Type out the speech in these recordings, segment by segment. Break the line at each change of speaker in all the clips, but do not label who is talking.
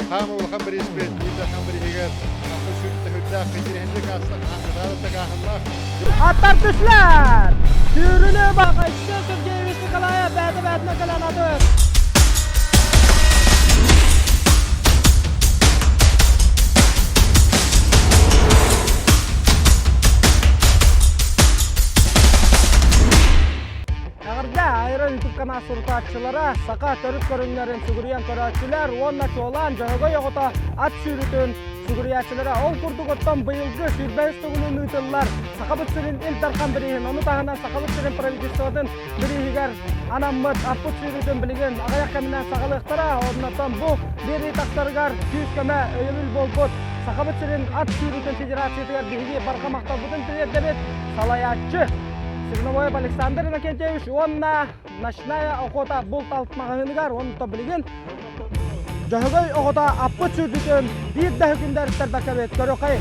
Хаама улахан бирииспит, Ил Дархан бирииһигэр ахсы сүүртэ сүрдээх интириэһинник ааста, хаһааҥҥытааҕар да кааһыннаах.
Аттар түслэр! Сүүрүнү Баҕайсы Сергеевич Николаев бэйэтэ-бэйэтинэн кэлэн аты. Эҕэрдэ Айра YouTube канал сурутааччылара, саха төрүт көрүҥнэрин сүгүрүйэн көрөөччүлэр уонна чуолаан Дьөһөгөй оҕото ат сүүрүүтүн сүгүрүйээччилэрэ. Ол курдук оттон быйылгы 25 төгүлүн ыытыллар Сахабыт сирин Ил Дархан бирииһин, ону таһынан Сахабыт сирин правительствотын бирииһигэр анаммыт аппыт сүүрүүтүн билигин аҕыйах кэминэн саҕалыахтара. Оннотон бу биэрии тахсарыгар күүс-көмө, өйөбүл буолбут Сахабыт сирин ат сүүрүүтүн федерациятыгар биһиги барҕа махталбытын тириэрдэбит. Салайааччы Свиновоев Александр Иннокентьевич уонна Ночная охота булт алт маҕаһыыныгар онто билигин Дьөһөгөй оҕото аппыт сүүрдүтүн биир да хүндэртэрбэкэбит көрүөхэй.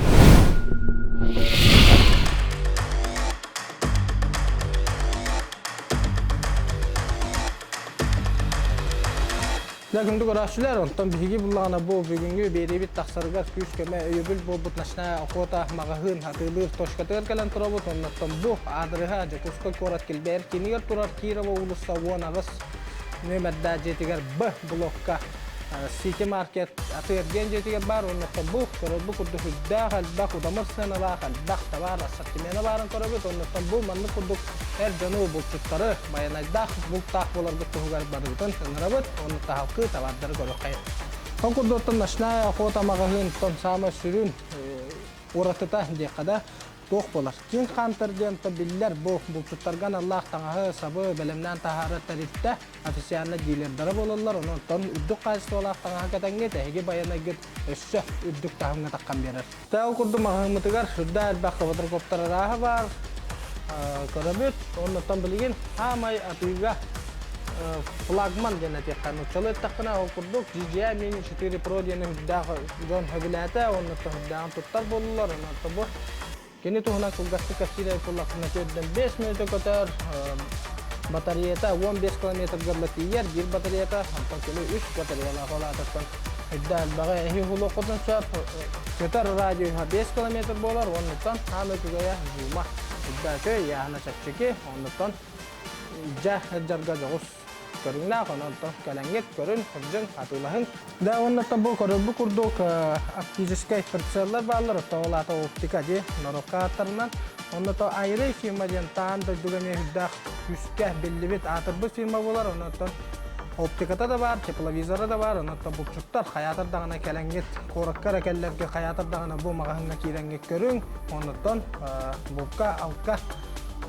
Дьэ, күндү көрөөччүлэр, онтон биһиги буллаҕына бу бүгүҥҥү биэриибит тахсарыгар күүс-көмө өйөбүл буолбут Ночная охота маҕаһыын атыылыыр точкатыгар кэлэн турабыт. Оннуттан бу аадырыһа Дьокуускай куорат килбэйэр киинигэр турар Кирова уулусса 18 нүөмэрдээх дьиэтигэр Б блокка Сити Маркет атыы-эргиэн дьиэтигэр баар. Оннуттан бу көрөрбүт курдук үрдээх элбэх удамыр сыаналаах элбэх табаар ассортимена баарын көрөбүт. Оннуттан бу маннык курдук эр дьону, булчуттары байанайдаах бултаах буоларгыт туһугар барыбытын ыҥырабыт уонна таһалкыы табаардары көрүөххэйин. Ол курдук оттон Ночная охота маҕаһыын оттон саамай сүрүн уратыта диэххэ да туох буолар. King Hunter диэн то биллэр бу булчуттарга аналлаах таҥаһы, сабы бэлэмнээн таһаарар тэрилтэ официально дилердара буолаллар. Онон оттон үрдүк хаачыстыбалаах таҥаһы кэтэҥҥит, эһиги байанайгыт өссө үрдүк таһымҥа таххан биэрэр. Ол курдук маҕаһыыммытыгар сүрдээх элбэх квадрокоптер арааһа баар. Көрөбүт. Оннуттан билигин хаамай атыыга флагман диэн этиэххэ нууччалыы эттэхпинэ ол курдук DJI Mini 4 Pro диэн үрдээх дьон сөбүлээтэ оннуттан үрдээҕин туттар буоллулар. Онон бу кини туһунан кылгастык кэпсиир эбит буоллахпына 4-5 мүнүүтэ көтөр батареята 15 километрга тиийэр биир батареята онтон кини үс батареялаах ол аатыттан үрдэ элбэҕи эһи уһулуоххутун сөп көтөр радиуһа 5 километр буолар оннуттан хаан үчүгэйэ зума үрдэ үчүгэй ыйааһына чэпчэки оннуттан дьэ дьарга дьоҕус көрүҥнээх онон кэлэҥҥит көрүн сылдьыҥ атыылаһыҥ да уоннаттан бу көрөрбүт курдук оптическай прицеллар бааллар оттон ол аата оптика дии норуокка ааттарынан онно то Айрей фирма диэн таан дойдуга эмиэ үрдээх күүскэ биллибит аатырбыт фирма буолар оннуттан оптиката да баар тепловизора да баар оннуттан булчуттар хайаатар даҕаны кэлэҥҥит куоракка эрэ кэллэргэ хайаатар даҕаны бу маҕаһыыҥҥа киирэҥҥит көрүҥ оннуттан булка алка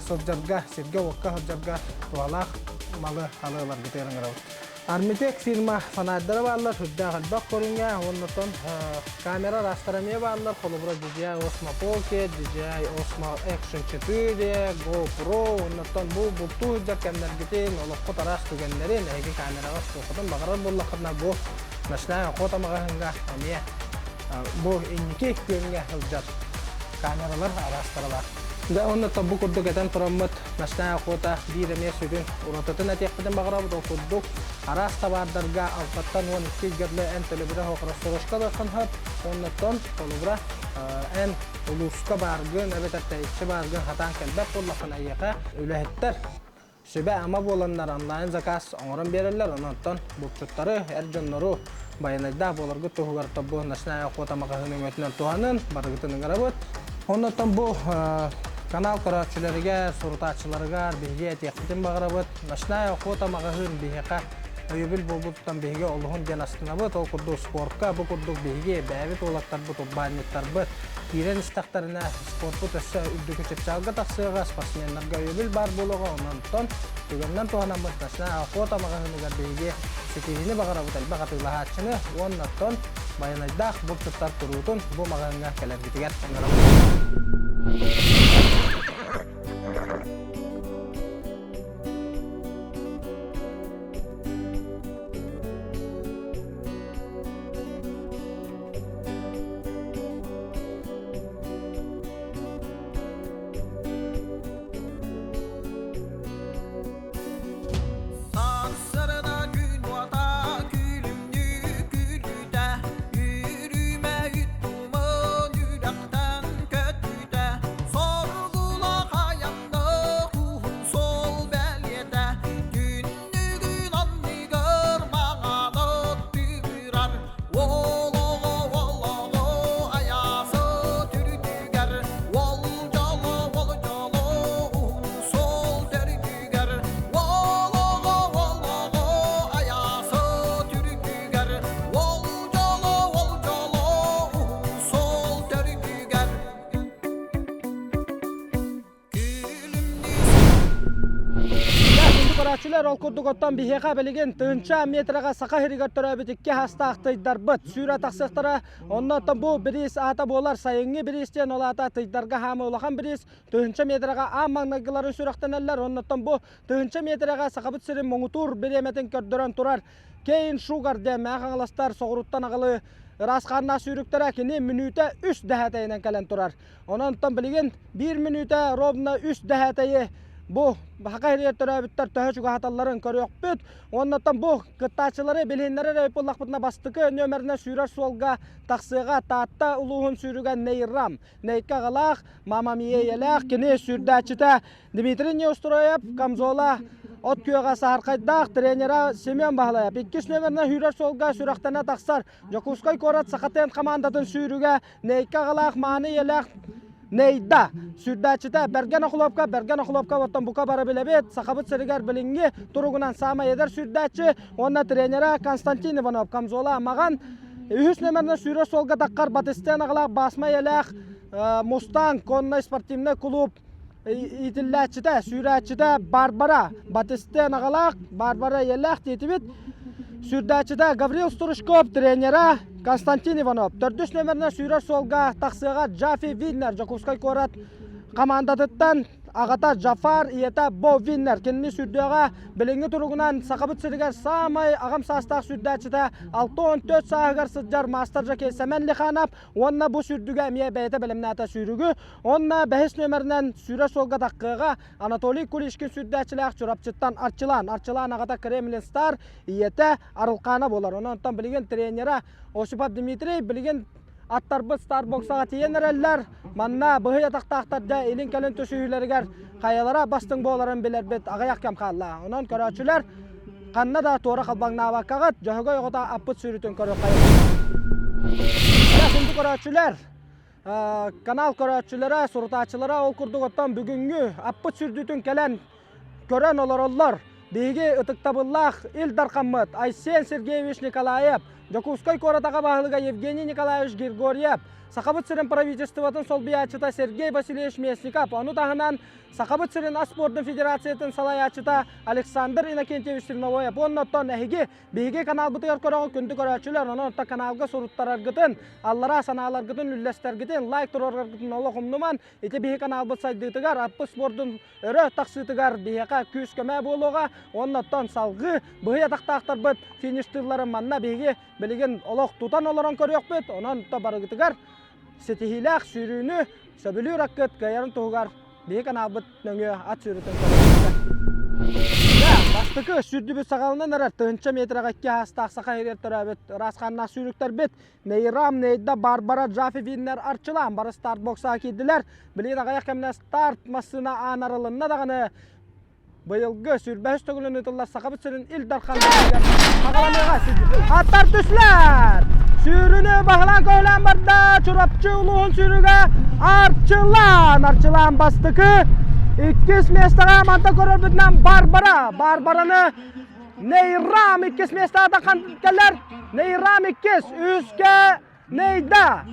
сылдьарга сиргэ-уокка сылдьарга туһалаах малы алы ыларгытыгар ыҥырабыт. Армитек фирма фонарьдара бааллар, сүрдээх элбэх көрүҥэ, уоннатон камера араастара эмиэ бааллар, холобура DJI Osmo Pocket, DJI Osmo Action 4, GoPro, уоннатон бу бултуу сылдьар кэмнэргитин, олоххут араас түгэннэрин эһиги камераҕа устуоххутун баҕарар буоллаххытына бу Ночная охота маҕаһыыҥҥа эмиэ бу инники күөҥҥэ сылдьар камералар араастара баар. Да уонна бу курдук этэн тураммыт Ночная охота биир эмиэ сүрүн уратытын этиэхпитин баҕарабыт. Ол курдук араас табаардарга алтаттан 12 герле эн төлөбүрэ хоросторошка ылыаххын сөп. Оннуттан холобура эн улууска бааргын эбэтэр тэйиччи бааргын хатаан кэлбэт буоллаххына эйиэхэ үлэһиттэр сүбэ-ама буоланнар онлайн заказ оҥорон биэрэллэр. Онон булчуттары, эр дьоннору байанайдаах буоларгыт туһугар тобу Ночная охота маҕаһыын өҥөтүнэн туһанын, барыгытын ыҥырабыт. Оннуттан бу канал көрөөччүлэригэр, сурутааччыларыгар биһиги этиэхпитин баҕарабыт. Ночная охота маҕаһыын биһиэхэ өйөбүл буолбутуттан биһиги олуһун диэн астынабыт. Ол курдук спортка бу курдук биһиги бэйэбит уолаттарбыт, урбаанньыттарбыт киирэн истэхтэринэ Спорпут өссө үрдүкү чыпчаалга тахсыаҕа, спортсменнарга өйөбүл баар буолуоҕа, онон түгэнинэн туһанаммыт Ночная охота маҕаһыыныгар биһиги ситиһиини баҕарабыт элбэх атыылаһааччыны уонна оттон байанайдаах булчуттар куруутун бу маҕаһыыҥҥа кэлэргитигэр ыҥырабыт.
Сарсарына күн уота күлүмнүү күлүүтэ.
көрөөччүлэр, ол курдук оттон биһиэхэ билигин тыһыынча метраҕа Саха сиригэр төрөөбүт икки хастаах тыйдарбыт сүүрэ тахсыахтара. Онно оттон бу бириис аата буолар сайыҥҥы бириис диэн, ол аата тыйдарга хаамыы улахан бириис. Тыһыынча метраҕа аан маҥнайгыларын сүрэхтэнэллэр. Оннуттан бу тыһыынча метраҕа Сахабыт сирин муҥутуур бириэмэтин көрдөрөн турар Кейн Шугар диэн Мэҥэ Хаҥаластар соҕурууттан аҕылыы ыраас хааннаах сүүрүктэрэ кини мүнүүтэ үс дэһээтэйинэн кэлэн турар. Онон оттон билигин биир мүнүүтэ ровно үс дэһээтэйи бу Саха сиригэр төрөөбүттэр төһө чугаһаталларын көрүөхпүт. Уоннаттан бу кыттааччылары билиһиннэрэр эбит буоллахпытына бастакы нүөмэринэн сүүрэр суолга тахсыаҕа Таатта улууһун сүүрүгэ Нейрам. Нейка аҕалаах, мама миэйэлээх, кини сүүрдээччитэ Дмитрий Неустроев, Камзола от күөҕэ саһархайдаах тренера Семен Баһылаев. Иккис нүөмэринэн сүүрэр суолга сүрэхтэнэ тахсар Дьокуускай куорат Сахатен хамаандатын сүүрүгэ Нейка аҕалаах мааны ийэлээх Нейда сүүрдээччитэ Бэргэн Охлопка, Бэргэн Охлопка оттон бука бары билэбит, Сахабыт сиригэр билиҥҥи туругунан саамай эдэр сүүрдээччи уонна тренера Константин Иванов Камзола Маҕан үһүс нүөмэринэн сүүрэр суолга таххар Батыстен аҕалаах Басма ийэлээх Мустанг коннай спортивнай клуб иитиллээччитэ, сүүрээччитэ Барбара Батистен аҕалаах, Барбара ийэлээх диэтибит. Сүүрдээччитэ Гаврил Стручков, тренера Константин Иванов. Төрдүс нүөмэринэн сүүрэр суолга тахсыаҕа Джафи Виннер, Дьокуускай куорат хамаандатыттан аҕата Джафар, ийэтэ Бо Виннер. Кинини сүүрдүөҕэ билиҥҥи туругунан Сахабыт сиригэр саамай аҕам саастаах сүүрдээччитэ 64 сааһыгар сылдьар маастар жокей Сэмэн Лиханов уонна бу сүүрдүгэ эмиэ бэйэтэ бэлэмнээтэ сүүрүгү. Онно бэһис нүөмэринэн сүүрэ суолга таххыаҕа Анатолий Кулишкин сүүрдээччилээх Чурапчыттан Арчылаан. Арчылаан аҕата Кремлин Стар, ийэтэ Арылхаана буолар. Онон онтон билигин тренера Осипов Дмитрий билигин аттарбыт Старбоксаҕа тиийэн эрэллэр. Манна быһый атахтаахтар да илин-кэлин түсүһүүлэригэр хайалара бастыҥ буоларын билэрбит аҕыйах кэм хаалла. Онон көрөөччүлэр ханна да туора халбаҥнаабаккаҕыт Дьөһөгөй оҕото аппыт сүүрүүтүн көрүөххэйиҥ. Күндү көрөөччүлэр, канал көрөөччүлэрэ, сурутааччылара ол курдук оттон бүгүҥҥү аппыт сүрдүүтүн кэлэн көрөн олороллор. Биһиги ытыктабыллаах Ил Дархаммыт Айсен Сергеевич Николаев, Дьокуускай куорат аҕа баһылыга Евгений Николаевич Григорьев, Сахабыт сирин правительствотын солбуйааччыта Сергей Васильевич Местников, ону таһынан Сахабыт сирин ас спордун федерациятын салайааччыта Александр Иннокентьевич Терновоев уонна оттон эһиги Биһиги каналбытыгар көрөҕүт күндү көрөөччүлэр, онон оттон каналга суруттараргытын, аллараа санааларгытын үллэстэргитин, лайк туруораргытын олох умнуман, ити биһи каналбыт сайдыытыгар, аппыт спордун өрө тахсыытыгар биһиэхэ күүс-көмө буолуоҕа. Уонна оттон салгыы быһый атахтаахтарбыт фиништыылларын манна биһиги билигин олох тутан олорон көрүөхпүт. Онон то барыгытыгар ситиһиилээх сүүрүүнү сөбүлүүр аккыт кыайарын туһугар биһи каналбыт нөҥүө ат сүүрүтүн көрөбүт. Бастакы сүүрдүбүт саҕаланан эрэр тыһыынча метраҕа икки аастаах саха иһигэр төрөөбүт ыраас хааннаах сүүрүктэрбит Нейрам, Нейда, Барбара, Джафи Виннер арчылаан бары старт боксаҕа киирдилэр. Билигин аҕыйах кэминэн старт массыына аан арылынна даҕаны Быйылгы сүүрбэһис төгүлүн ыытыллар Сахабыт сирин Ил Дархан саҕаланыаҕа. Аттар түслэр! Сүүрүнү баһылаан көһүлээн барда Чурапчы улууһун сүүрүгэ Арчылаан. Арчылаан бастакы иккис миэстэҕэ манта көрөрбүтүнэн Барбара. Барбараны Нейрам иккис миэстэҕэ кэлэр. Нейрам иккис, үскэ Нейда.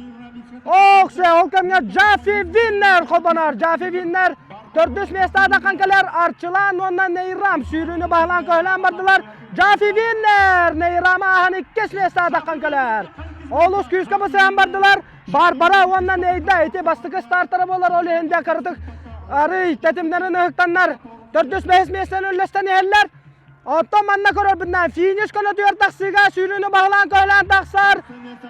Оксе, ол кэмҥэ Джафи Виннер холбонор. Джафи Виннер төрдүс миэстэҕэ таххан кэлэр. Арчылаан уонна Нейрам сүүрүүнү баһылаан көһүлээн бардылар. Джафи Виннер Нейрам ааһан иккис миэстэҕэ таххан кэлэр. Олус күүскэ бысыһан бардылар. Барбара уонна Нейда ити бастакы стартара буолар. Ол иһин дэ кыратык арый тэтимнэрин ыһыктаннар. Төрдүс бэһис миэстэни үллэстэн иһэллэр. Оттон манна көрөрбүтүнэн финиш көнөтүгэр тахсыыга сүүрүүнү баһылаан көһүлээн тахсар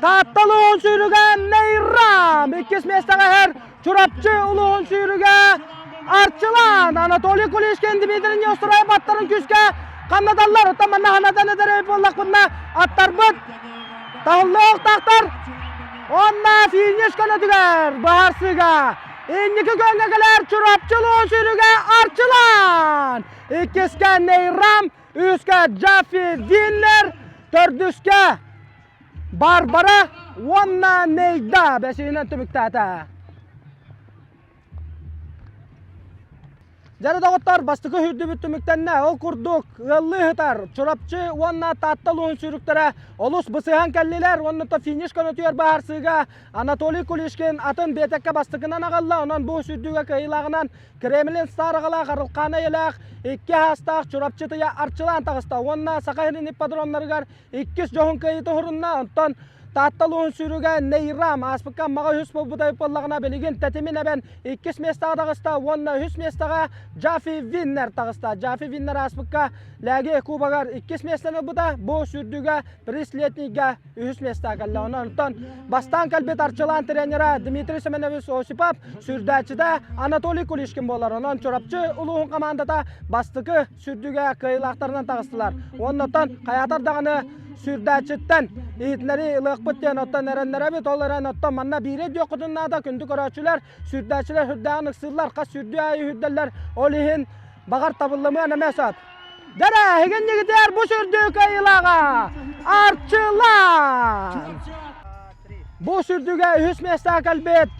Таатта улууһун сүүрүгэ Нейрам иккис миэстэҕэ иһэр Чурапчы улууһун сүүрүгэ Арчылаан Анатолий Кулишкин Дмитрий Неустроев аттарын күүскэ ханнаталлар. Оттон манна ханатан этэр буоллахпытына аттарбыт таһыллыахтаахтар. Онно финиш көнөтүгэр быһаарсыыга инники күөҥҥэ кэлэр Чурапчы улууһун сүүрүгэ Арчылаан Иккискэ Нейрам, үскэ Джаффи Виннер, төрдүскэ Барбара уонна Нейда бэсиһинэн түмүктээтэ. Дьэ доҕоттор, бастакы сүүрдүүбүт түмүктэннэ. Ол курдук, ыаллыы сытар Чурапчы уонна Таатта улууһун сүүрүктэрэ олус бысыһан кэллилэр уонна то финиш көнөтүгэр быһаарсыыга Анатолий Кулишкин атын биэтэккэ бастакынан аҕалла. Онон бу сүүрдүүгэ кыайыылааҕынан Кремлин Стараҕалаах Арылхаана Эйэлээх икки аастаах Чурапчы тыйа арчылаан таҕыста уонна Саха сирин ипподромнарыгар иккис дьоһун кыайыыта уһурунна. Онтон Таатта улууһун сүүрүгэ Нейрам ааспыкка Аммаҕа үһүс буолбута буоллаҕына билигин тэтимин эбэн иккис миэстэҕэ таҕыста уонна үһүс миэстэҕэ Джафи Виннер таҕыста. Джафи Виннер ааспыкка Лээги кубогар иккис миэстэни ылбыта. Бу сүүрдүүгэ приз летнийгэ үһүс миэстэҕэ кэллэ. Онон онтон бастаан кэлбит Арчылаан тренера Дмитрий Семенович Осипов сүүрдээччитэ Анатолий Кулишкин буолар. Онон Чурапчы улууһун командата бастакы сүүрдүүгэ кыайыылаахтарынан таҕыстылар. Уонна оттон хайаатар даҕаны сүүрдээччиттэн иһитиннэрии ылыахпыт диэн оттон эрэннэрэбит. Ол эрэн оттон манна биири өйдүөххүтүн наада күндү көрөөччүлэр, сүүрдээччилэр сүрдээҕин ыксыыллар, хас сүүрдүү аайы сүүрдэллэр. Ол иһин баҕар табыллымыан эмиэ сөп. Дьэрэ, эһигинньигитигэр бу сүүрдүү кыайыылааҕа Арчылаан! Бу сүүрдүүгэ үһүс миэстэҕэ кэлбит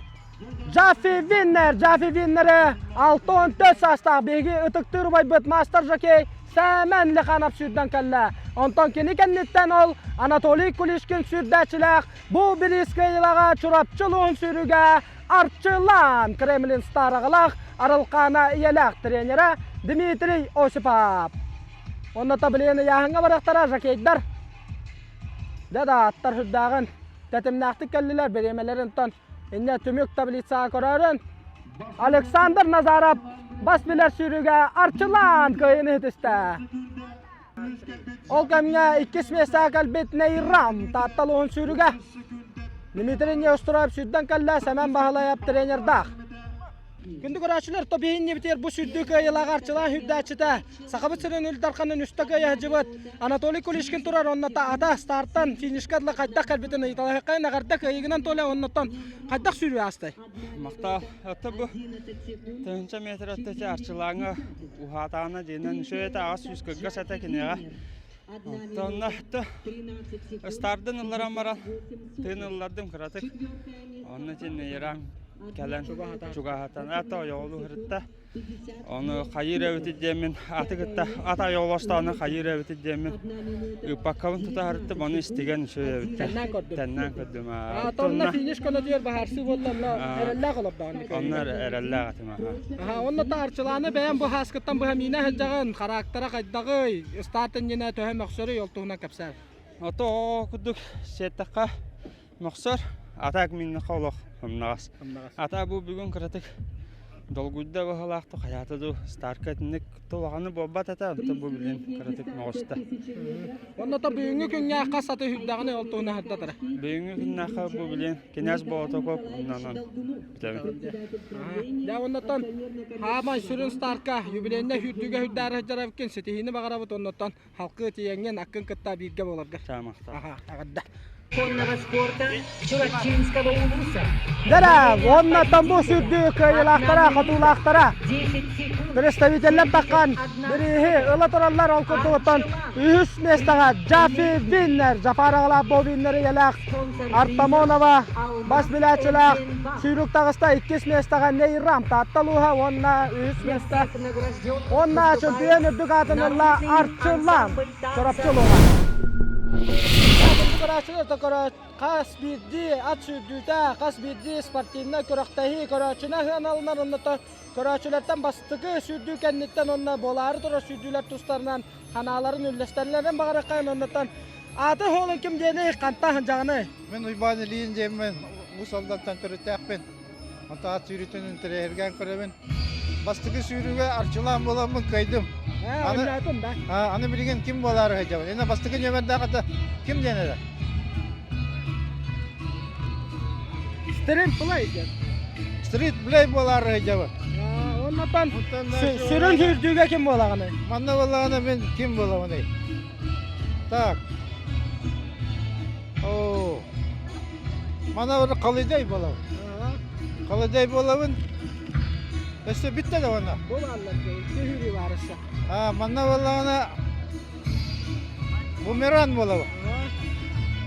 Джаффи Виннер, Джаффи Виннери 64 саастаах биһиги ытыктыыр убайбыт мастер жокей Сэмэн Лиханов сүүрдэн кэллэ. Онтон кини кэнниттэн ол Анатолий Кулишкин сүүрдээччилээх бу бириис кыайыылааҕа Чурапчы улууһун сүүрүүгэ Арчылаан Кремлин стараҕалаах Арылхаана ийэлээх тренерэ Дмитрий Осипов. Онно таблианы ыйааһыҥҥа барыахтара жокейдар. Дьэ да аттар сүрдээҕин тэтимнээхтик кэллилэр бириэмэлэрин тон Инньэ түмүк таблицаҕа көрөөрүн Александр Назаров бас билэр сүүрүүгэ арчылаан кыайыыны ситистэ. Ол кэмҥэ иккис миэстэҕэ кэлбит Нейрам Таатта улууһун сүүрүгэ Дмитрий Неустроев сүүрдэн кэллэ Сэмэн Баһылайап тренердаах. Күндү көрөөччүлэр, тобиһин бу сүүрдүү кыайыылааҕа арчылаан сүүрдээччитэ Сахабыт сирин Ил Дарханын үстэ кыайа сылдьыбыт Анатолий Кулишкин турар онно ата стартан финишка дылы хайдах кэлбитин ыйыталаһыаххайын эҕэрдэ кыайыгынан Толя оннуттан хайдах сүүрүү аастай?
Махтал. Отто бу тыһыынча метр өттө арчылааҥа уһаатаана диэнэн үчүгэй 800 кыргас этэ киниэҕэ. Онтон стардын ылларан баран тыын ыллардым кыратык. Онно итиннэ Иран кэлэн чугаһатан ата ойоҕолуу сырытта. Ону хайыыр эбитий диэммин аты кытта ат ойоҕолостоҕуна хайыыр эбитий диэммин ыыппаккабын тута сырыттым ону истигэн үчүгэй эбит.
Тэннээн көрдүм.
Тэннээн көрдүм.
Онно финиш көнөтүгэр баһаарсыы буолла онно эрэллээх олордоҕун.
Онно эрэллээх этим аха.
Аха онно та Арчылааны бэйэм бу хааскыттан быһа миинэ сылдьаҕын, характера хайдаҕый, старт иннинэ төһө мөхсөрүй ол туһунан кэпсээ.
Ото курдук сиэттэххэ Мөхсөр, атаак миннэхэ олох ымнаҕас. Ата бу бүгүн кыратык долгуйда быһалаахты хайаата дуу старка итинник тулаҕаны буолбат этэ онто бу билин кыратык моҕуста.
Онно то бүгүҥҥү күҥҥэ хас аты сүүрдэҕинэ ол туһуна сырдатара.
Бүгүҥҥү күннээххэ бу билин кинээс Болотокоп оннонон бүтэбин.
Дьэ оннотон хаамай сүрүн старка юбилейнай сүүрдүүгэ сүүрдээри сылдьарабыккын ситиһиини баҕарабыт оннотон халкы тиийэҥҥин аккын кытта бииргэ буоларгар.
Аха,
эҕэрдэ.
Конного спорта Чурапчинского улуса.
Дара, уонна тамбу сүрдүү кыайыылаахтара, хотуулаахтара представителлэр таххан бирииһи ыла тураллар ол курдугуттан үһүс миэстэҕэ Джафи Виннер, Жафар аҕалаах Бо Виннер ийэлээх Артамонова бас билээччилээх сүүрүк таҕыста иккис миэстэҕэ Нейрам Таатта улууһа уонна үһүс миэстэ Уонна чөмпүйүөн үрдүк аатын ылла Арчылаан Чурапчы улууһа. Хас биирдии ат сүүрдүүтэ, хас биирдии спортивнай күрэхтэһии көрөөччүнэ сыаналанар оннута көрөөччүлэртэн бастакы сүүрдүү кэнниттэн уонна буолаары турар сүүрдүүлэр тустарынан ханааларын үллэстэллэрин баҕарыаххайын оннуттан ааты суолун ким диэний хантан сылдьаҕыный?
Мин Уйбаан Ильин диэммин Уус Алдантан төрүттээхпин. Онтон ат сүүрүүтүн интэриэһиргээн көрөбүн. Бастакы сүүрүүгэ арчылаан буоламмын кыайдым.
Аны, да?
Аны билигин ким буолаары сылдьабын. Инна бастакы нүөмэрдээх ата ким диэн эрэ?
Стрит плей диэн.
Стрит плей буолаары сылдьабын.
Оннотон сүрүн сүүрдүүгэ ким буолаҕыный?
Манна буоллаҕына мин ким буолабыный? Так. Оо. Мана бір Қалыдай болабын. Қалыдай болабын. Өссө бүтте да онно.
Буолаллар күһүрүү барыса.
А, манна буоллаҕына бумеран болабын.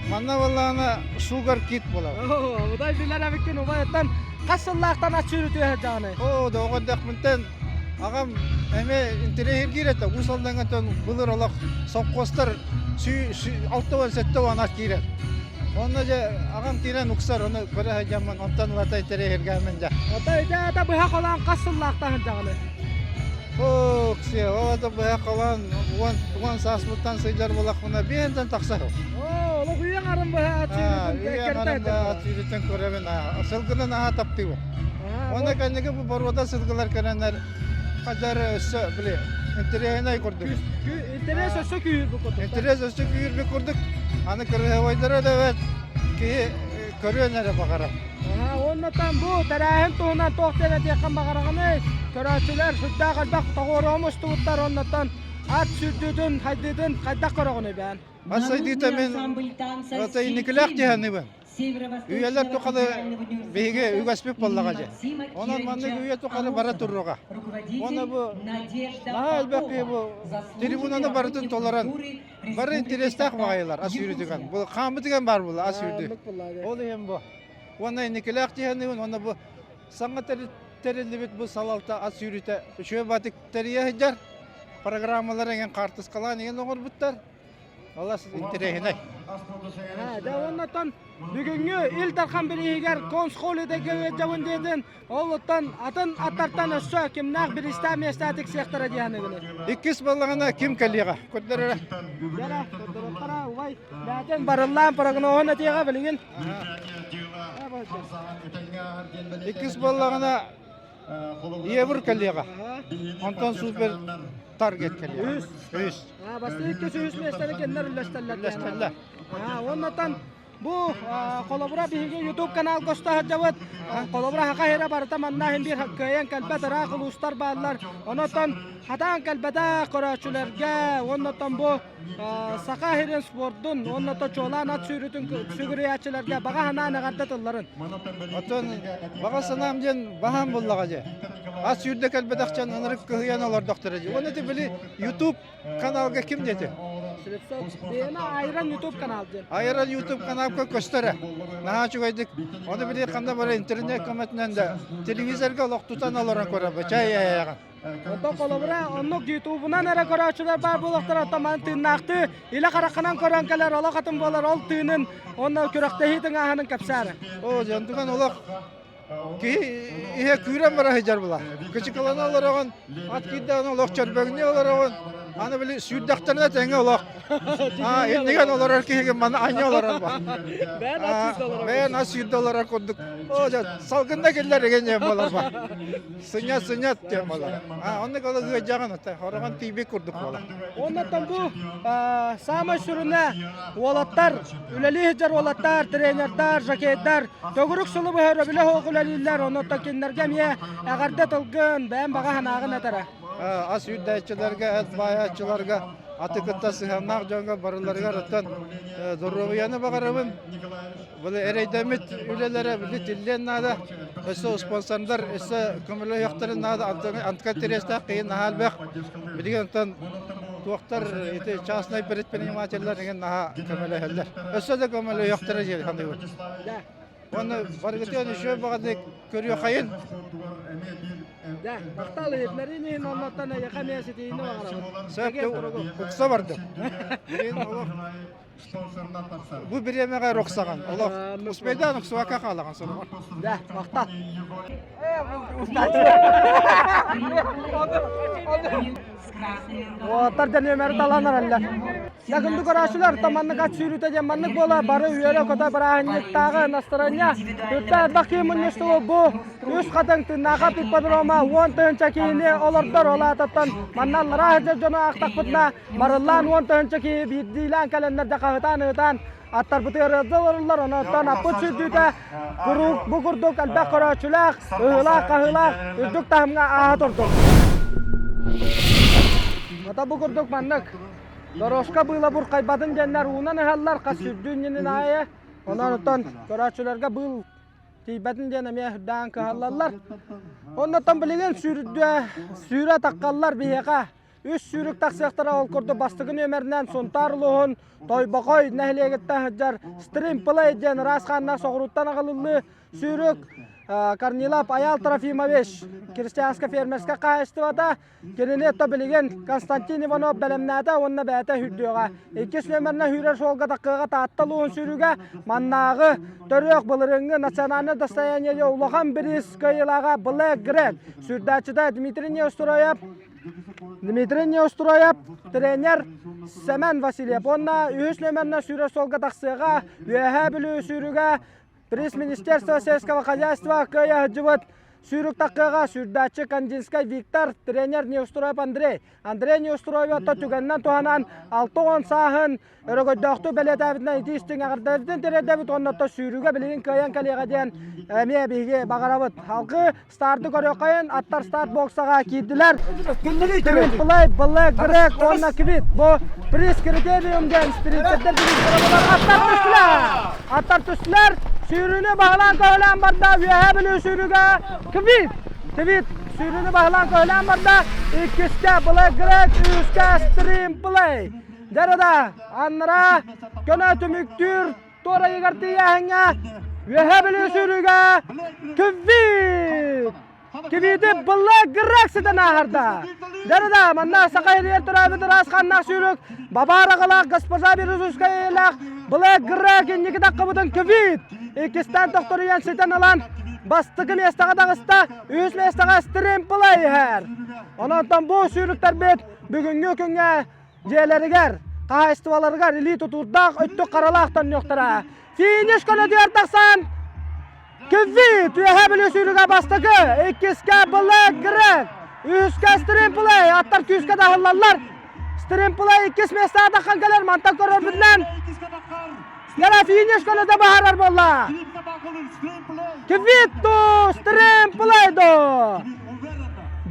Манна буоллаҕына Sugar Kid болабын.
Удай билэр эбиккин убайыттан хас сыллаахтан ат сүүрүтүө сылдьаҕыный?
Оо, доҕордохпунтан. Аҕам эмиэ интэриэһиргиир этэ. Уус Алдаҥҥа былыр олох совхозтар 67 ат киирэр. Онно дьэ аҕам киирэн уксар, ону көрө сылдьаммын, онтон ылата интэриэһиргээммин дьэ.
Ото ити ата быһа холоон хас сыллаахтаһын дьаҕаны?
Оо, ксия, ол ата быһа холоон 10 сааспыттан сылдьар буолахпына биэнтэн тахсар.
Оо, олох үйэҥ арын быһа ат сүүрүтүн
Үйэҥ арын быһа ат сүүрүтүн көрөбүн. Сылгынан аһа таптыыбын. Уонна кэнники бу боруода сылгылар кэлэннэр хадьар өссө били интэриэһинэй курдук.
Интэриэс өссө күүһүрбүт курдук.
Интэриэс өссө күүһүрбүт курдук. Аны кырыһабайдара да эбэт киһи көрүөн эрэ баҕарар.
Уонна там бу тэрээһин туһунан туох диэн этиэххин баҕараҕыный? Көрөөччүлэр сүрдээх элбэх тоҕуоруһа мустубуттар оннуттан ат сүүрдүүтүн, хайдыытын хайдах көрөҕүнүй бэйэн?
Ат сайдыыта мин инникилээх диһаныбын. Үйэлэр тухары биһиги үгэспит буоллаҕа дьэ. Онон маннык үйэ тухары бара туруоҕа. Уонна бу наһаа элбэх киһи бу трибунаны барытын толорон бары интэриэстээх баҕайылар ас үүрүтүгэн. Бу хааммытыган баар буолла ас үүрдү. Ол иһин бу. Уонна инникилээх диһаныгын уонна бу саҥа тэриллибит бу салалта ас үүрүтэ үчүгэй батык тэрийэ сылдьар. Программалар эҥин хаартыскалаан эҥин оҥорбуттар. Алас интэриэһинэй.
Дьэ уоннаттан бүгүҥҥү Ил Дархан бирииһигэр консхолидэгэ ыалдьабын диэтин, ол оттон атын аттартан өссө кимнээх бириистээх миэстэ тиксиэхтэрэ дии саныыгыный?
Иккис баллаҕына ким кэлиэҕэ? Көрдөрөрө.
Дьэ, көрдөрүөхтэрэ, убай. Бээтин барыллаан прогноһун этиэҕэ билигин.
Иккис буоллаҕына Евр кэлиэҕэ. Онтон супер таргет кэлиэҕэ.
Үс.
Үс.
Бастакы иккис үһүс миэстэни кинилэр үллэстэллэр.
Үллэстэллэр.
Уоннатан бу холобура биһиги YouTube канал көстө сылдьабыт. Холобура Саха сирэ барыта манна иһин биир кыайан кэлбэт ыраах улуустар бааллар. Онотон хатаан кэлбэтэх көрөөччүлэргэ уоннатан бу Саха сирин спордун уонна чуолаан ат сүүрүүтүн сүгүрүйээччилэргэ баҕа санаан эҕэрдэ тылларын.
Оттон баҕа санаам диэн баһаам буллаҕа дьэ. Ат сүүрдэ кэлбэтэхчэн ынырык кыһыйан олордохторо дии. Уонна ити били YouTube каналга ким диэти?
Бэйэме Айран YouTube канал диэн.
Айран YouTube каналга көстөрө. Наһаа үчүгэйдик. Ону били ханна бара интернет көмөтүнэн да телевизорга олох тутан олорон көрөбө. Чай аяҕын.
Оттон холобура, оннук ютубунан эрэ көрөөччүлэр баар буолуохтара, оттон маны тыыннаахтыы илэ хараххынан көрөн кэлэр олох атын буолар, ол тыынын уонна күрэхтэһии тыҥааһынын кэпсээрэ.
Оо, дьонтуган олох киһи иһэ күүрэн бара сылдьар була. Кычыкылана олороҕун, ат киирдэҕинэ олох чөрбөҥнүү олороҕун, аны били сүүрдэхтэринэ тэҥэ олох. Аа, иннигэн олорор киһигин маны анньа олорор ба.
Бэйэн ат сүүрдэ олорор.
Бэйэн ат сүүрдэ олорор курдук. Оо, дьэ, салгында киллэр игин диэн буолар ба. Сынньат, сынньат диэн буолар. А, оннук ол ыадьаҕын, хороҕон тиийбит курдук буолар.
Оннуттан бу саамай сүрүнэ уолаттар, үлэлии сылдьар уолаттар, тренердар, жокейдар төгүрүк сылы быһа өрөбүлэ суох үлэлииллэр. Оннуттан кинилэргэ эмиэ эҕэрдэ тылгын, бэйэм баҕа санааҕын этэрэ.
Ас үүрдээччилэргэ, эт баайааччыларга, аты кытта сыһыаннаах дьоҥҥо барыларыгар оттон доруобуйаны баҕарабын. Били эрэйдэммит үлэлэрэ били тиллиэн наада. Өссө спонсордар өссө көмөлөһүөхтэрин наада. Антка интэриэстээх киһи наһаа элбэх. Билигин онтон туохтар ити частный предпринимателлэр деген наһаа көмөлөһөллөр. Өссө да көмөлөһүөхтэрэ диэн саныыбын. Уонна барыгытыан үчүгэй баҕадык көрүөхайын.
Дьэ, махтал иһитиннэриин иһин оннуттан эйиэхэ эмиэ ситиһиини баҕарабын.
Сөп, укса бардым. Билигин олох Бу бириэмэҕэ роксаҕын. Олох успейдаан уксубакка хаалаҕын сороҕор.
Да, махтал. Уолаттар да нүөмэри талан эрэллэр. Якынды көрөөччүлэр маннык ат сүүрүүтэ диэн маннык буола бары үөрэ-көтө бырааһынньыктааҕы настарыанньа үрдэ элбэх киһи мунньустубут бу Үс хатыҥ тыыннаахап ипподрома 10 000 киһини олордор ол аатыттан манна аллараа сылдьар дьону аахтахпытына барыллаан 10 000 киһи биирдиилээн кэлэннэр дьэ хаһытаан ыытаан аттарбытыгар ыалдьа олороллор онон аппыт сүүрдүүтэ куруук бу курдук элбэх көрөөччүлээх ыһыылаах-хаһыылаах үрдүк таһымҥа ааһа турдун. Ата бу курдук маннык дорожка быыла буркайбатын диэннэр уунан ыһаллар хас сүүрдүү иннинин аайы онон оттон көрөөччүлэргэ быыл тиийбэтин диэн эмиэ үрдээн кыһаллаллар. Оннуттан билигин сүүрдэ сүүрэ таххаллар биһиэхэ. үс сүүрүк тахсыахтара ол курдук бастакы нүөмэринэн Сунтаар улууһун Тойбохой нэһилиэгиттэн сылдьар Стрим Плей диэн ыраас хааннаах соҕурууттан аҕалыллыы сүүрүк Корнилов Аял Трофимович крестьянско-фермерскэй хаһаайыстыбата Кинини то билигин Константин Иванов бэлэмнээтэ уонна бэйэтэ сүүрдүөҕэ. Иккис нүөмэринэн сүүрэр суолга таккыаҕа Таатта улууһун сүүрүүгэ маннааҕы төрүөх былырыыҥҥы национальнай достояние улахан бириис кыайыылааҕа Black Greg сүүрдээччитэ Дмитрий Неустроев Дмитрий Неустроев тренер Сэмэн Васильев уонна үһүс нүөмэринэн сүүрэр суолга тахсыаҕа Үөһээ Бүлүү сүүрүүгэ Приз Министерства сельского хозяйства кыайа сылдьыбыт Сүүрүк таккыаҕа сүүрдээччи Кандинскай Виктор, тренер Неустроев Андрей. Андрей Неустроев түгэнинэн туһанан 60 сааһын өрөгөйдөөхтүк бэлиэтээбитинэн итии истиҥ эҕэрдэлэрбитин тириэрдэбит уонна сүүрүүгэ билигин кыайан кэлиэҕэ диэн эмиэ биһиги баҕарабыт. Салгыы старды көрүөххэйин, аттар старт боксаҕа киирдилэр. Плей, Блэк, Грек уонна Квит. Бу приз критериум диэн спринтердэр бириистэрэ буолар. Аттар түстүлэр! Аттар түстүлэр! Сүүрүүнү баһылаан көһүлээн барда Үөһээ Бүлүү сүүрүүгэ Квит! Квит сүүрүүнү баһылаан көһүлээн барда. Иккискэ Блэк Грек, үһүскэ Стрим Плей. Дьэ да, аннара көнө түмүктүүр туорайыгар тиийээһиҥҥэ Үөһээ Бүлүү сүүрүүгэ Квит! Кибиити былла гырак сытан ааһарда. Дьэ да, манна саха иһигэр төрөөбүт ыраас ханнаах сүүрүк, бабаар аҕалаах госпожа Березовская ийэлээх Блэк Грек инники таххыбытын Квит иккистээн тохторуйан ситэн ылан бастакы миэстэҕэ таҕыста, үһүс миэстэҕэ Стримпла иһэр. Онон бу сүүрүктэрбит бүгүҥҥү күҥҥэ дьиэлэригэр, хаһаайыстыбаларыгар илии тутуурдаах, өттүк харалаах төннүөхтэрэ. Финиш көнөтүгэр тахсан Квит Үөһээ Бүлүү сүүрүгэ бастакы, иккискэ Блэк Грек, үһүскэ Стримплей, аттар күүскэ таһыллаллар. Стримплей иккис миэстэҕэ таххан кэлэр, мантан көрөрбүтүнэн Яра финиш көнөтө баһарар буолла. Квит ду, Стримплей ду.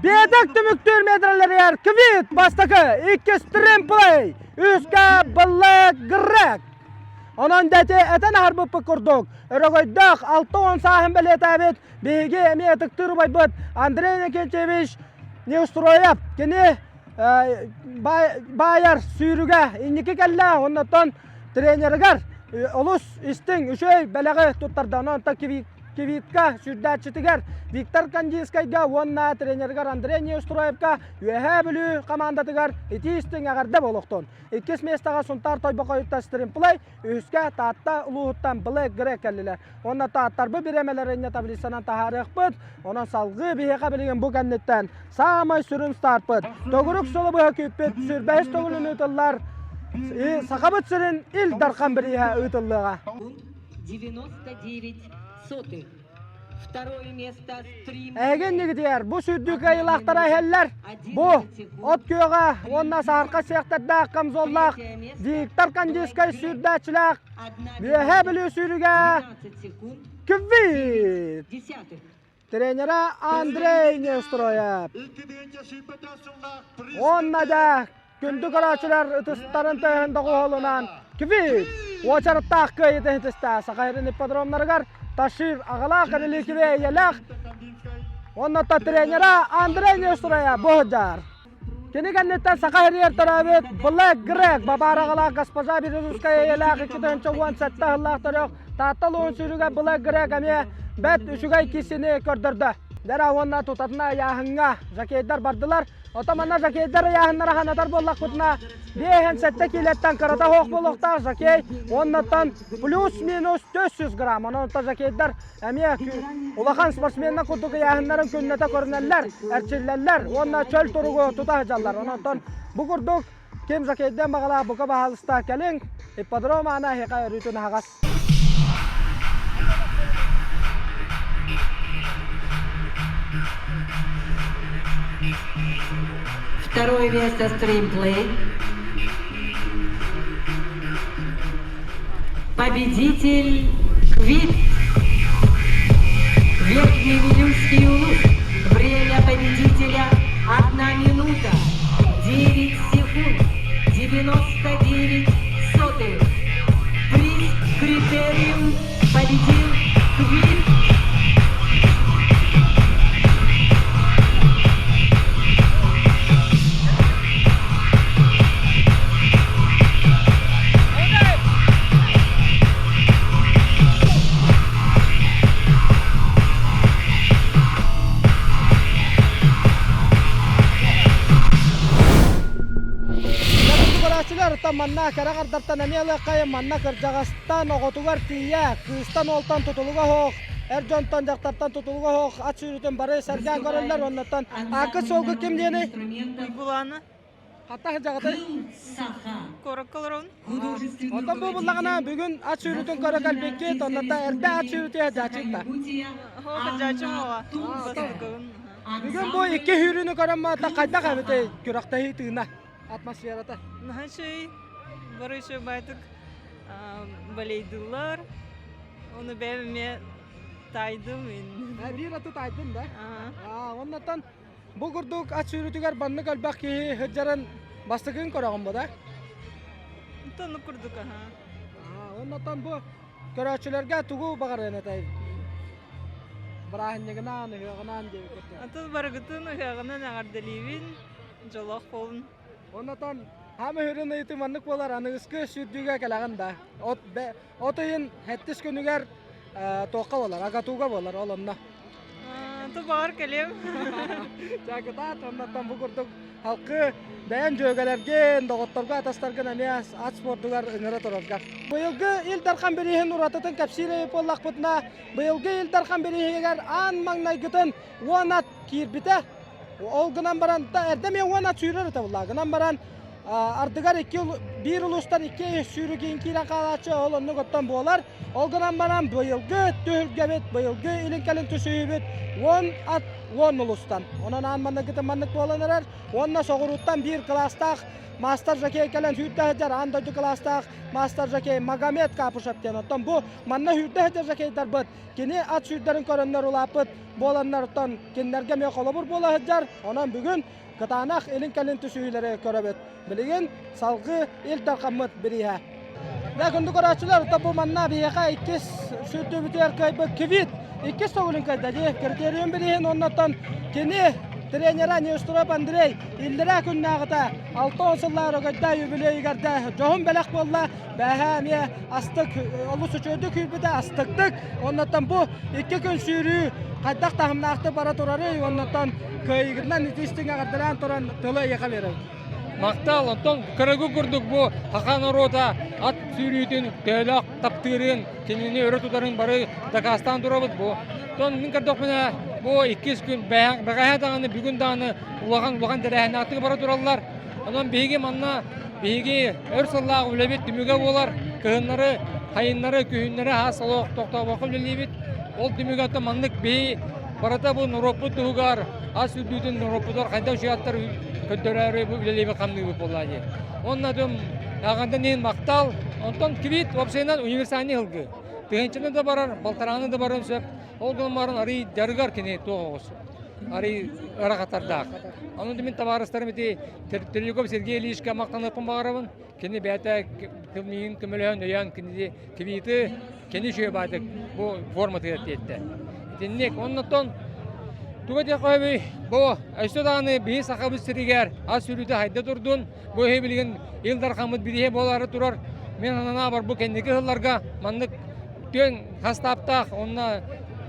Биэтэк түмүктүүр метрэлэригэр Квит бастакы, иккис Стримплей, үһүскэ Блэк Грек. Онон дьэ ити этэн аһарбыппыт курдук, өрөгөйдөөх 60 сааһын бэлиэтээбит биһиги эмиэ ытыктыыр убайбыт Андрей Иннокентьевич Неустроев. Кини баайар сүүрүгэ инники кэллэ, оннуттан тренеригэр олус истиҥ, үчүгэй бэлэҕи туттарда. Онон Кивитка сүүрдээччитигэр Виктор Кандинскайга уонна тренеригэр Андрей Неустроевка Үөһээ Бүлүү хамаандатыгар итии истиҥ эҕэрдэ буолуохтун. Иккис миэстэҕэ Сунтаар Тойбохойуттан Стримплей, үһүскэ Таатта улууһуттан Блэк Грек кэллилэр. Уонна Тааттарбыт бириэмэлэрин таблицанан таһаарыахпыт. Онон салгыы биһиэхэ билигин бу кэнниттэн саамай сүрүн стартпыт. Төгүрүк сылы быһа күүппүт сүүрбэһис төгүлүн ыытыллар Сахабыт сирин Ил Дархан бирииһэ ыытыллыаҕа.
99 сотых.
Эһиги иннигитигэр бу сүүрдүү кыайыылаахтара иһэллэр. Бу от күөҕэ уонна саһархай сиэхтэрдээх камзоллаах Виктор Кандинскай сүүрдээччилээх Үөһээ Бүлүү сүүрүгэ Квит! Тренера Андрей Нестроев. Уонна да Күндү көрөөччүлэр ытыстарын тыаһын доҕуһуолунан Квит уочараттаах кыайыытын ситистэ. Саха сирин ипподромнарыгар Ташир аҕалаах реликвия ийэлээх уонна тренера Андрей Нестроя бу сылдьар. Кини кэнниттэн Саха сиригэр төрөөбүт Блэк Грек бабаар аҕалаах госпожа Березовская ийэлээх 2017 сыллаах төрөх Таатта улууһун сүүрүгэ Блэк Грек эмиэ бэрт үчүгэй киисини көрдөрдө. Дьэ уонна тутатына ыйааһыҥҥа жокейдар бардылар. Оттон манна жокейдар ыйааһыннара ханатар буоллахпытына, 57 киилэттэн кырата суох буолуохтаах жокей, уоннаттан плюс-минус 400 грамм. Онон оттон жокейдар эмиэ улахан спортсменнар курдук ыйааһыннарын күннэтэ көрүнэллэр, эрчиллэллэр уонна чөл туругу тута сылдьаллар. Онон бу курдук ким жокейдыан баҕалаах бука баһаалыста кэлиҥ, ипподром аана эһиэхэ өрүүтүн аһаҕас.
Второе место стримплей. Победитель Квит. Верхний Вилюйский улус. Время победителя 1 минута 9 секунд 99 сотых. Приз критериум победил Квит.
манна кэрэ хардартан эмиэ ылыаххайын, манна кырдьаҕастан оҕотугар тиийэ, кыыстан уолтан тутулуга суох, эр дьонтон дьахтартан тутулуга суох ат сүүрүүтүн бары сэргээн көрөллөр. Оннуттан ааккыт суолгу ким диэний?
Уйгулаана.
Хата сылдьаҕытый?
Куоракка олоробун.
Оттон бу буллаҕына бүгүн ат сүүрүүтүн көрө кэлбиккит, оннуттан эрдэ ат сүүрүүтүгэр дьаачык да.
Оо, дьаачым оҕо. Бастакыбын.
Бүгүн бу икки сүүрүүнү көрөн маата хайдах эбитий күрэхтэһии тыына, атмосферата?
Наһаа үчүгэй. Бары үчүгэй баайтык балейдыыллар. Ону бэйэм эмиэ таайдым.
Биир аты таайдым да? Аа, оннуттан Бу курдук ат сүүрүүтүгэр баннык элбэх киһи сылдьарын бастакыгын көрөҕүн бу да?
Оннук курдук аха.
Оннотон бу көрөөччүлэргэ тугу баҕарыан этэй? Бырааһынньыгынан, ыһыаҕынан диэбит курдук.
Атын барыгытын ыһыаҕынан эҕэрдэлиибин, дьолоох буолун.
Оннотон хаама үһүрүн ыйытыы маннык буолар, аныгыскы сүүрдүүгэ кэлэҕин да. От, от ыйын сэттис күнүгэр туохха буолар, агатуга буолар, ол онно.
Тубаҕар кэлиэм.
Дьаакытаат, оннуттан бу курдук халкы бэйэн дьүөгэлэргин, доҕотторго, атастаргын эмиэ ат спордугар ыҥыра тураргар. Быйылгы Ил Дархан бирииһин уратытын кэпсиир эбит буоллахпытына, быйылгы Ил Дархан бирииһигэр аан маҥнайгытын уон ат киирбитэ. Ол гынан баран, эрдэ эмиэ уон ат сүүрэр этэ буолла. Гынан баран, ардыгар икки биир улуустан икки сүүрүгүн киирэн хаалааччы, ол оннук оттон буолар. Ол гынан баран быйылгы түһүлгэбит, быйылгы илин-кэлин түсүһүүбүт уон ат уон улуустан. Онон аан манныгытын маннык буолан эрэр. Уонна соҕурууттан биир кылаастаах мастер жокей кэлэн сүүрдэ сылдьар аан дойду кылаастаах мастер жокей Магомед Капушев диэн. Оттон бу манна сүүрдэ сылдьар жокейдарбыт кини ат сүүрдэрин көрөннөр улааппыт буоланнартан кинилэргэ эмиэ холобур буола сылдьар. Онон бүгүн кытаанах илин-кэлин түсүһүүлэри көрөбүт. Билигин салгыы Ил Дархаммыт бирииһэ. Дьэ, күндү көрөөччүлэр, бу манна биһиэхэ иккис сүүрдүүбүтүгэр кыайбыт Квит иккис төгүлүн кыайда дии. Критериум бирииһин уоннаттан кини тренера Неустроев Андрей иллэрээ күннээҕитэ 60 сыллаах өрөгөйдөөх юбилейыгар да дьоһун бэлэх буолла. Бээһээ эмиэ астык олус үчүгэйдик күүрбүтэ астыктык. Оннуттан бу икки күн сүүрүү хайдах таһымнаахтык бара турарый оннуттан кыайыгынан итистиҥ эҕэрдэлээн туран тылы эйиэхэ биэрэбин.
Махтал, онтон кыргы курдук бу саха норуота ат сүүрүүтүн төһөлөөх таптыырын, кинини өрө тутарын бары дакаастаан турабыт бу. Онтон мин көрдөхпүнэ бу иккис күн бэҕэһээ даҕаны бүгүн даҕаны улахан улахан тэрээһиннээхтик бара тураллар. Онон биһиги манна биһиги өр сыллаах үлэбит түмүгэ буолар. Кыһыннары, хайыннары, күһүннэри хаас олох тохтообокко үлэлиибит. Ол түмүгэ оттон маннык биһи барыта бу норуоппут туһугар ас үрдүүтүн норуоппутугар хайдах үчүгэттэр көрдөрөөрү бу үлэлиибит хамныыбыт буоллаа дии. Уонна дьон аҕандан иһин махтал. Онтон квит уопсайынан универсальный ылгы. Тыһыынчаны да барар, балтарааны да баран сөп. Ол гынан баран арый дьарыгар кини туох оҕус. Арый ырахатардаах. Ону мин табаарыстарым ити Трелюков Сергей Ильичка махтаныахпын баҕарабын. Кини бэйэтэ миигин көмөлөһөн өйөөн кинини квиты кини үчүгэй баайдык бу форматыгар тиэртэ. Итинник оннуттан туга диэххэ бу өссө даҕаны биһи сахабыт сиригэр ас сүрүүтэ хайда турдун. Бу иһи билигин Ил Дархаммыт бирииһэ буолаары турар. Мин санаабар бу кэнники сылларга маннык түөн хастааптаах уонна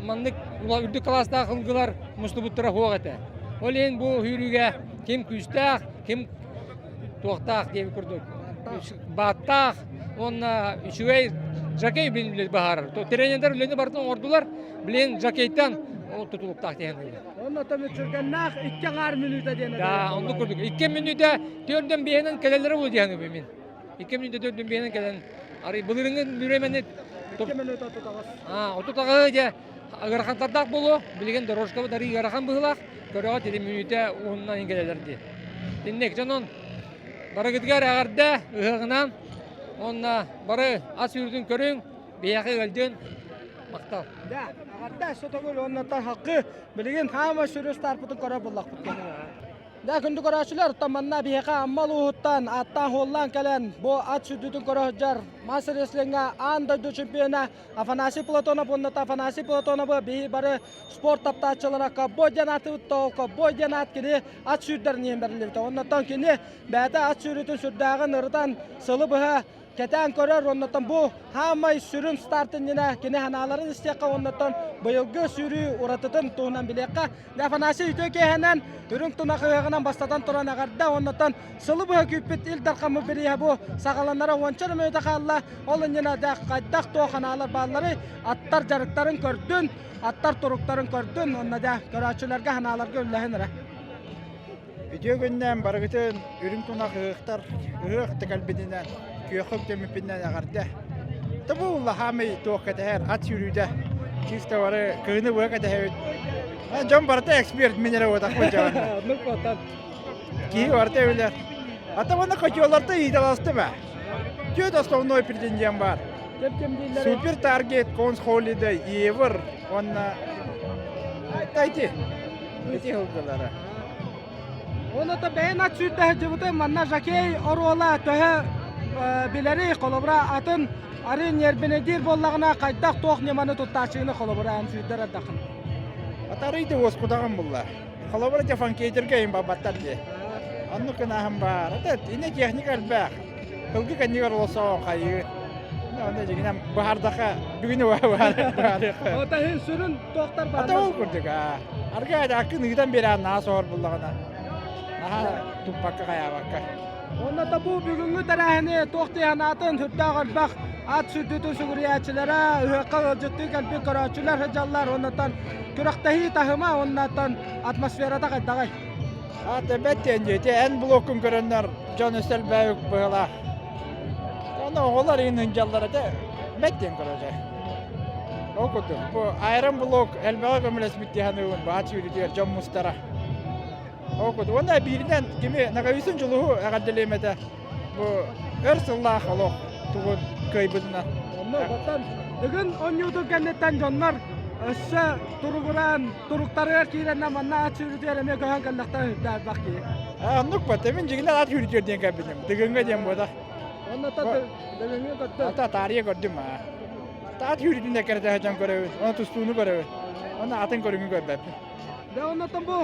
маннык үрдүк кылаастаах ылгылар мустубуттара суох этэ. Ол иһин бу сүүрүүгэ ким күүстээх, ким туохтаах диэбит курдук бааттаах уонна үчүгэй жокей билин баһаарар. Тренердэр үлэни барытын оҥордулар, билин жокейтан тутулуктаах диэн.
Онно мүччүргэннээх икки аҥаар мүнүүтэ диэн.
Да, оннук курдук. Икки мүнүүтэ төрдөн биэһинэн кэлэллэрэ буолуо диэн мин. Икки мүнүүтэ төрдөн биэһинэн кэлэн арый былырыҥҥы бүрүөмэни
Икки мүнүүтэ отут аҕыс.
Аа, отут аҕыһы дьэ ыарахаттардаах буолуо. Билигин дорожкабыт арый ыарахан быһыылаах. Көрөҕө тили мүнүүтэ уонунан кэлэлэр дии. Инник дьонун барыгытыгар эҕэрдэ ыһыаҕынан уонна бары ас үүрүтүн көрүҥ, биһиэхэ ыалдьын. Махтал.
Да, эҕэрдэ сотогул уонна хакы билигин хаама сүрү старпытын көрөр буллахпыт. Дьэ, күндү көрөөччүлэр, оттон манна биһиэхэ Амма улууһуттан ааттаан-суоллаан кэлэн бу ат сүүрдүүтүн көрө сылдьар мас рестлиҥҥэ аан дойду чемпиона Афанасий Платонов уонна Афанасий Платоновы биһи бары спорт таптааччылара ковбой диэн аатыбыт ол ковбой диэн аат кини ат сүүрдэрин иһин бэриллибитэ. Оннуттан кини бэйэтэ ат сүүрүүтүн сүрдээҕин ырытан сылы быһа кэтээн көрөр, оннуттан бу хаамай сүрүн старт иннинэ кини санааларын истиэххэ, оннуттан быйылгы сүүрүү уратытын туһунан билиэххэ. Афанасий үтүө киэһэнэн үрүҥ тунах ыһыаҕынан бастатан туран эҕэрдэ, оннуттан сылы быһа күүппүт Ил Дархаммыт бирииһэ бу саҕаланара уонча эрэ мүнүүтэ хаалла. Ол иннинэ да хайдах туох санаалар баалларый, аттар дьарыктарын көрдүн, аттар туруктарын көрдүн, онно да көрөөччүлэргэ санааларга үллэһин эрэ.
Үтүө күннээн барыгытын үрүҥ тунах ыһыахтар ыһыах тэкэлбитинэн, күөххэ үктэммиппинэн эҕэрдэ. Тобу улахамый туох кэтэһэр ат сүүрүүтэ. Чисто бары кыһыны быһа кэтэһэбит. Дьон барыта эксперт мин эрэ буотахпын дьон. Киһи барыта билэр. Ата уонна котелларта ыыталастым ээ. Түөрт основной претендент баар. Супер Таргет, Конс Холидей, Евр уонна Тайти. Ити сылгылара.
Оното бэйэн ат сүүрдэ сылдьыбытым манна Жакей оруола төһө билэрий холобура атын ары ньиэрбинэдиир буоллаҕына хайдах туох ньыманы туттааччыны холобура эн сүүрдэр ардаххын.
Атарыйды уоскутаҕын булла. Холобура дьэ фанкейтергэ им бабаттар дии. Оннук гынаһым баар. Это ини техника элбэх. Ылгы кэннигэр олосоон хайыы. Онно дьигинэн баһардаха бүгүнү баһарыха.
Ота иһин сүрүн туохтар
Ата
бааллар.
ол курдук аа. Арга аккын ыытан биэрэн наһаа соһор буллаҕына. Наһаа туппакка хайаабакка.
Онно да бу бүгүҥҥү тэрээһини туох тиһанаатын сүрдээх элбэх ат сүрдүтүн сүгүрүйээччилэрэ, ыһыахха ыалдьыттыы кэлбит көрөөччүлэр сылдьаллар. Оннуттан күрэхтэһии таһыма уоннаттан атмосферата хайдаҕый?
Ата бэт диэн диэти эн блоккун көрөннөр дьон өссө элбээбит быһыылаах. Аны оҕолор иин ындьаллар этэ бэт диэн көрөтө. Ол курдук бу Iron Block элбэҕи көмөлөспүт дии саныыбын баат сүүрүүтүгэр дьон мустара. Ол курдук. Уонна бииринэн кими Наговицын Дьулуһу эҕэрдэлиэм этэ. Бу өр сыллаах олох тугун кыайбытынан.
Онно оттон Дыгын оонньуутун кэнниттэн дьоннор өссө туругуран, туруктарыгар киирэннэр манна ат сүүрүүтүгэр эмиэ көһөн кэллэхтэрэ үрдэ элбэх киһи.
Оннук бата. Мин дьигинэн ат сүүрүүтүгэр диэн кэлбитим. Дыгыҥҥа диэн буота.
Онно Дыгыҥҥа көрдүм.
Ата таарыйа көрдүм аа. Ат сүүрүүтүн эккирэтэ сылдьан көрөбүн. Оны тустууну көрөбүн. Оны атын көрүҥү көрбөппүн.
Дьэ оннуттан бу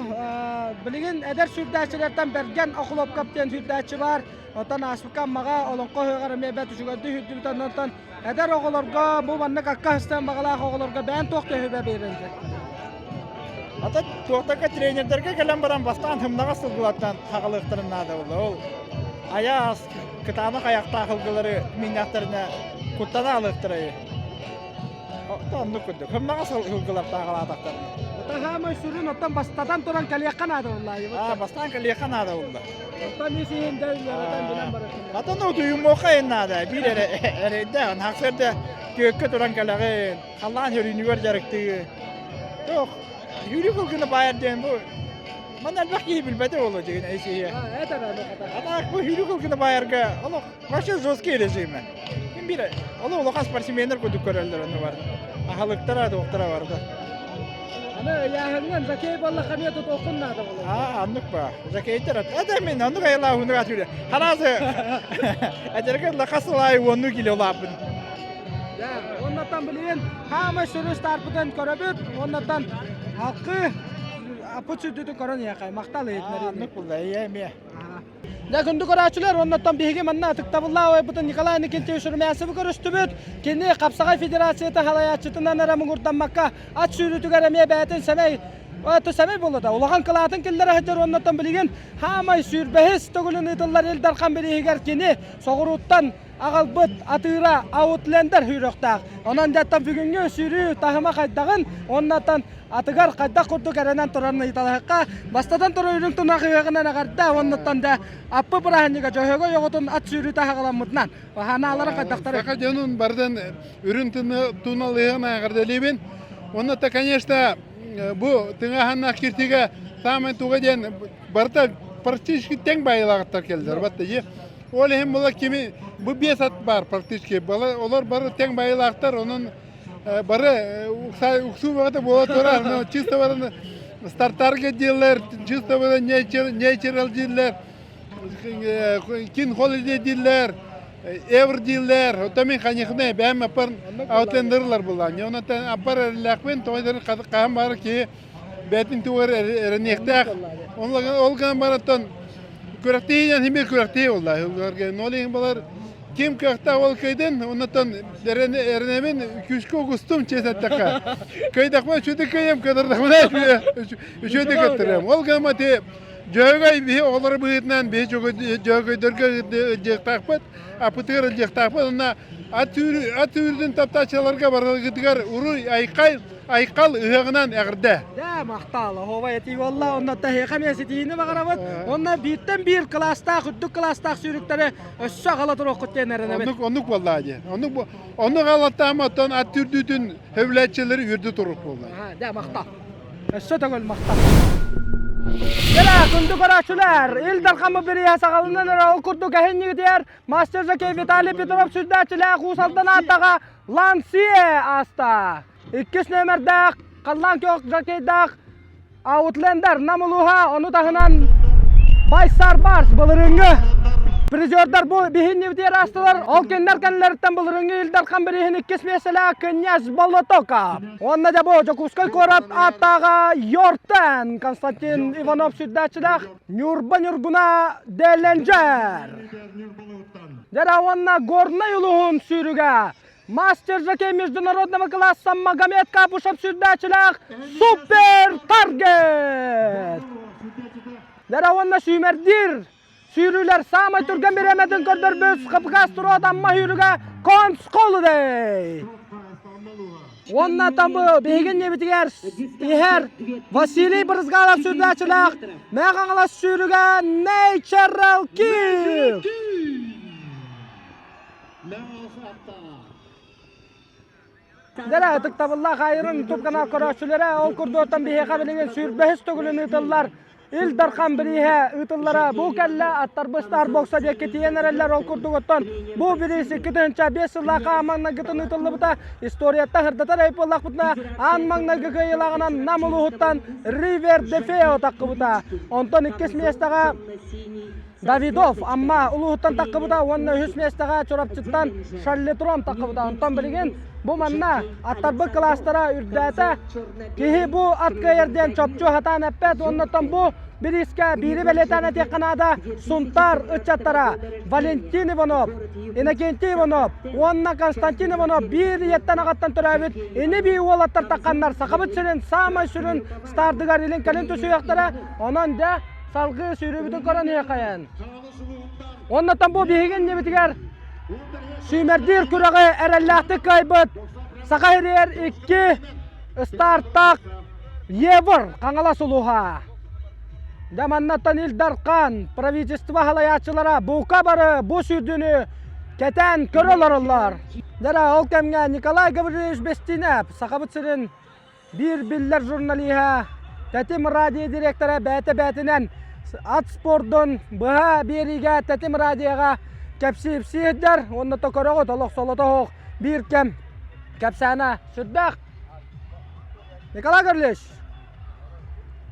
билигин эдэр сүүрдээччилэртэн Бэргэн Охлопков диэн сүүрдээччи баар. Оттон ааспыкка Аммаҕа Олоҥхо ыһыаҕар эмиэ бэрт үчүгэйдик сүүрдүбүт. Онтон эдэр оҕолорго бу маннык акка сыстан баҕалаах оҕолорго бэйэн туох төһүбэ биэрэн
Ата туохтарга тренердэргэ кэлэн баран бастаан хымнаҕас сылгылартан хаҕалыахтарын наада буолла. Ол айаас кытаанах айахтаах сылгылары минньэхтэринэ куттана алыахтара. Оннук курдук. Хымнаҕас сылгылар тааҕалаатахтарына.
Таһаамай сүрүн оттон бастатан туран кэлиэххэ наада буолла.
Аа, бастаан кэлиэххэ наада буолла.
Оттон ис иһин дэ үөрэтэн билэн барыаххын.
Атын утуйумуохха ин наада. Биир эрэ эрэйдээх. Хахсырда түөккэ туран кэлэҕин. Халлаан сөрүүнүгэр дьарыктыы. Туох сүүрүү кылгыны баайар диэн бу Манна элбэх киһи билбэтэ буолуо дьигин эсиһиэ. Атаак бу сүүрүү кылгыны баайарга олох вообще жесткий режиме. Ким биир олох улахан спортсменнар курдук көрөллөр ону бар. Аһылыктара, туохтара барда.
Аны ыйааһыҥҥын жокей буоллахха эмиэ тутуоххун наада буолуо.
Аа, оннук ба. Жокейтер это мен оннук айылаа унук атүрэ. Харазы эдерге лака сылай уонну кило лааппын.
Оннотон билигин хаамай сүрү старпытын көрөбүт. Оннотон халкы аппыт сүрдүтүн көрөн иһэхэй. Махтал иһитинэр.
Оннук булла, ийэ эмиэ.
Дьэ, күндү көрөөччүлэр, оннуттан биһиги манна ытыктабыллаах убайбытын Николай Иннокентьевич Румянцевы көрүстүбүт. Кини Хапсаҕай Федерацията салайааччытынан эрэ муҥурдаммакка, ат сүүрүүтүгэр эмиэ бэйэтин сэмэй сэмэй буолла да, улахан кылаатын киллэрэ сылдьар уоннаттан билигин хаамай сүүрбэһис төгүлүн ыытыллар Ил Дархан бирииһигэр кини соҕурууттан аҕалбыт атыыра Аутлендер сүүрүөхтээх. Онон дьаттан бүгүҥҥү сүүрүү таһыма хайдаҕын уоннаттан атыгар хайдах курдук эрэнэн турарын ыйыталаһыкка бастатан турар үрүҥ тунах ыһыаҕынан эҕэрдэ уоннаттан да аппы бырааһынньыга Дьөһөгөй оҕотун ат сүүрүүтэ аҕаламмытынан ханаалара хайдахтары
Саха дьонун барытын үрүҥ тунал ыһыаҕынан эҕэрдэлиибин. Уонна та, конечно, бу тыҥааһыннаах киртигэ саамай туга диэн барыта практически тэҥ баайылаахтар келдер. Батта Ол иһин була кими бу биэс ат баар практически. Олор бары тэҥ байылаахтар, онон бары уксуу бөҕөтө буола турар. Но чисто баран стартарга дииллэр, чисто баран natural дииллэр, кин holiday дииллэр, евр дииллэр. Оттон мин конечно бэйэм аппар аутлендерлар буллаан. Онон аппар эрэллээхпин, тоҕо хаһан баар киһи бэйэтин тугар эрэниэхтээх. Ол гынан баран күрэхтэһии диэн син биир күрэхтэһии буолла. Ол иһин балар Ким кыахтаах ол кыйдын, оннуттан эрэнэбин күүскэ угустум чиэс эттэххэ. Кыйдахпына үчүгэй кыйым, кыдардахпына үчүгэй кыттырыам. Ол гынан ти Дьөһөгөй биһи оҕолору быһыытынан биһи дьөһөгөйдөргө ыдьыахтаахпыт, аппытыгар ыдьыахтаахпыт. Онно ат үүрүтүн таптааччыларга барылгытыгар уруй, айхал, айхал ыһыаҕынан эҕэрдэ.
Дэ, махтал, оһуобай этии буолла. Онно таһыаха эмиэ ситиини баҕарабыт. Онно бииртэн биир кылаастаах, үрдүк кылаастаах сүүрүктэри өссө аҕала туруоххут диэн эрэнэбит.
Оннук, оннук буоллаа диэн. Оннук, оннук аҕалаттаама, оттон ат түрдүүтүн сөбүлээччилэри үрдү турук буолла.
Дэ, махтал. Өссө төгүл махтал. Кэлэ, күндү көрөөччүлэр, Ил Дархаммы бирииһэ саҕаланан эрэ ол курдук эһинньигитигэр мастер жокей Виталий Петров сүрдээччилээх Уус Алдан ааттаҕа Лансье ааста. Иккис нүөмэрдээх Халлаан күөх жокейдаах Аутлендер Нам улууһа, ону таһынан Байсар Барс былырыыҥҥы призердар бу биһиннибитигэр аастылар. Ол кинилэр кэннилэриттэн былырыыҥҥы Ил Дархан бирииһин иккис миэстэлээх Князь Болотока. Уонна дьэ бу Дьокуускай куорат ааттааҕа Йортен Константин Иванов сүрдээччилээх Ньурба Ньургуна Делленджер. Дьэ уонна Горнай улууһун сүүрүгэ Мастер жокей международного класса Магомед Капушев сүрдээччилээх Супер Таргет! Дьэ уонна сүүмэрдиир сүүрүүлэр саамай түргэн бириэмэтин көрдөрбүт ХПК Строот Амма сүүрүгэ Консколудей! Уонна там биһиги иннибитигэр иһэр Василий Брызгалов сүрдээччилээх Мэҥэ Хаҥалас сүүрүгэ Natural Kill! Дьэ, ытыктабыллаах айырын YouTube канал көрөөччүлэрэ, ол курдуктан биһиэхэ билигин сүүрбэһис төгүлүн ыытыллар Ил Дархан бирииһэ ыытыллара бу кэллэ аттарбы Старбокса диэки тиийэн эрэллэр ол курдук оттон бу бириис 2005 сыллаах аан маҥнайгытын ыытыллыбыта историяттан сырдатар эбит буоллахпытына аан маҥнайгы кыайыылааҕынан Нам улууһуттан Ривер Дефео таххыбыта онтон иккис миэстэҕэ Давидов Амма улууһуттан таххыбыта уонна үһүс миэстэҕэ Чурапчыттан Шаллитрон таххыбыта. Онтон билигин бу манна аттарбыт кылаастара үрдээтэ. Киһи бу ат кыайар диэн чопчу хатаан эппэт уоннаттан бу бириискэ биири бэлиэтээн этиэххэ наада Сунтаар ыччаттара Валентин Иванов, Иннокентий Иванов уонна Константин Иванов биир ийэттэн аҕаттан төрөөбүт ини-бии уолаттар тахханнар Сахабыт сирин саамай сүрүн стардыгар илин-кэлин түсүһүөхтэрэ. Онон дьэ Салгыы сүүрүүбүтүн көрөн иһиэхэйэн. Оннотон бу биһиги иннибитигэр сүүмэрдиир күрэҕи эрэллээхтик кыайбыт Саха сиригэр икки стартаах Евр Хаҥалас улууһа. Дьэ маннаттан Ил Дархан, правительство салайааччылара бука бары бу сүүрдүүнү кэтээн көрө олороллор. Дьэ ол кэмҥэ Николай Гаврильевич Бестинэп Сахабыт сирин Биир биллэр журналиһа, Тэтим радио директора бэйэтэ-бэйэтинэн ат спордун быһа биэриигэ Тэтим радиоҕа кэпсии сылдьар уонна то көрөҕүт олох солото суох биир кэм кэпсээнэ сүрдээх. Николай Гаврильевич,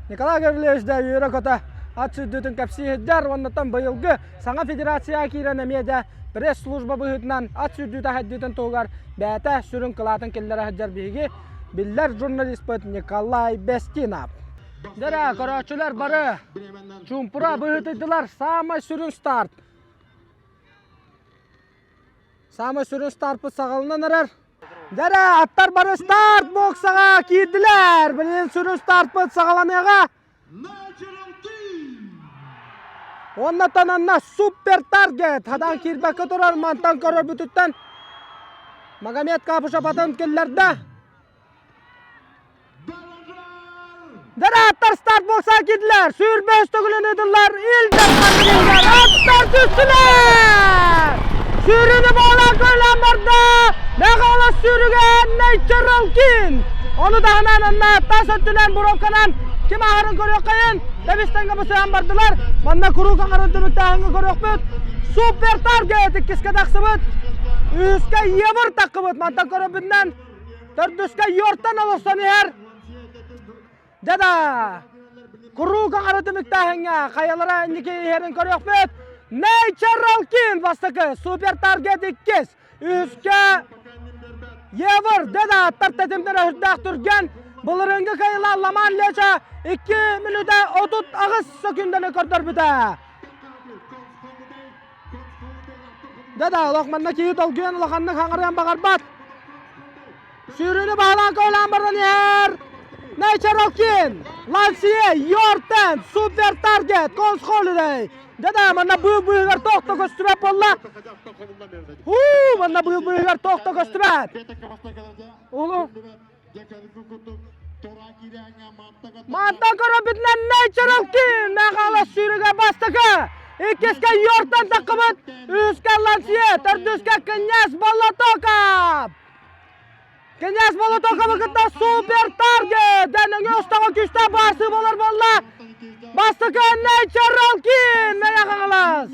Николай Гаврильевич да үөрэ-көтө ат сүүрдүүтүн кэпсии сылдьар уоннаттан быйылгы саҥа федерацияҕа киирэн эмиэ да пресс-служба быһыытынан ат сүүрдүүтэ сайдыытын туһугар бэйэтэ сүрүн кылаатын киллэрэ сылдьар биһиги биллэр журналиспыт Николай Бестинов. Дэрэ, көрөөччүлэр бары чуумпура быһыытыйдылар. Саамай сүрүн старт. Саамай сүрүн стартпыт саҕаланан эрэр. Дэрэ, аттар бары старт боксаҕа киирдилэр. Билигин сүрүн стартпыт саҕаланыаҕа. Уонна тананна супер таргет. Хадан киирбэккэ турар мантан көрөрбүтүттэн Магомед Капышев атын киллэрдэ. Дэраттар старт болса киирдилэр. Сүүрбэс төгүлүн ыытыллар. Ил Дархан билингер. Аттар түстүлэр. Сүүрүүнү буолан көйлөөн барда. Мегалас сүүрүгэ Natural King. Ону таһынан онно тас өттүнэн буровканан ким ааһарын көрүөххэйин. Тэбистэнгэ бысыһан бардылар. Манна куруук аҥарын түмүктээһиҥҥэ көрүөхпүт. Супер таргет иккискэ тахсыбыт. Үһүскэ Евр таххыбыт. Мантан көрөбүнэн төрдүскэ Йортан олорсон иһэр. Дада! Куруук аҥары түмүктээһиҥҥэ хайалара инники иһэрин көрүөхпүт. Natural King бастакы, Супер Таргет иккис, үһүскэ Евр Дада аттар тэтимнэрэ үрдээх түргэн. Былырыыҥҥы кыайыылаах Ламан Леча 2 мүнүүтэ 38 сөкүүндэни көрдөрбүтэ. Да-да, олох манна киһи долгуйан улаханнык хаҥарыан баҕарбат. Сүүрүүнү баһылаан көөлөөн баран иһэр. Natural King, Лансье, Йортен, Супер Таргет, Конс Холидей. Да-да, манна быыл быыһыгар тохто көстүбэт буолла. Уу, манна быыл быыһыгар тохто көстүбэт. Улу. Мантан көрөбүтүнэн Natural King Мэхээлэ сүүрүгэ бастакы. Иккискэ Йортан таххыбыт, үһүскэ Лансье, төрдүскэ Князь Болотоков. Князь Болотоковы кытта супер таргет! Дәнеңе ұстағы күшті барсы болар болла. Бастакы Natural King Мэйэ Хаҥалас.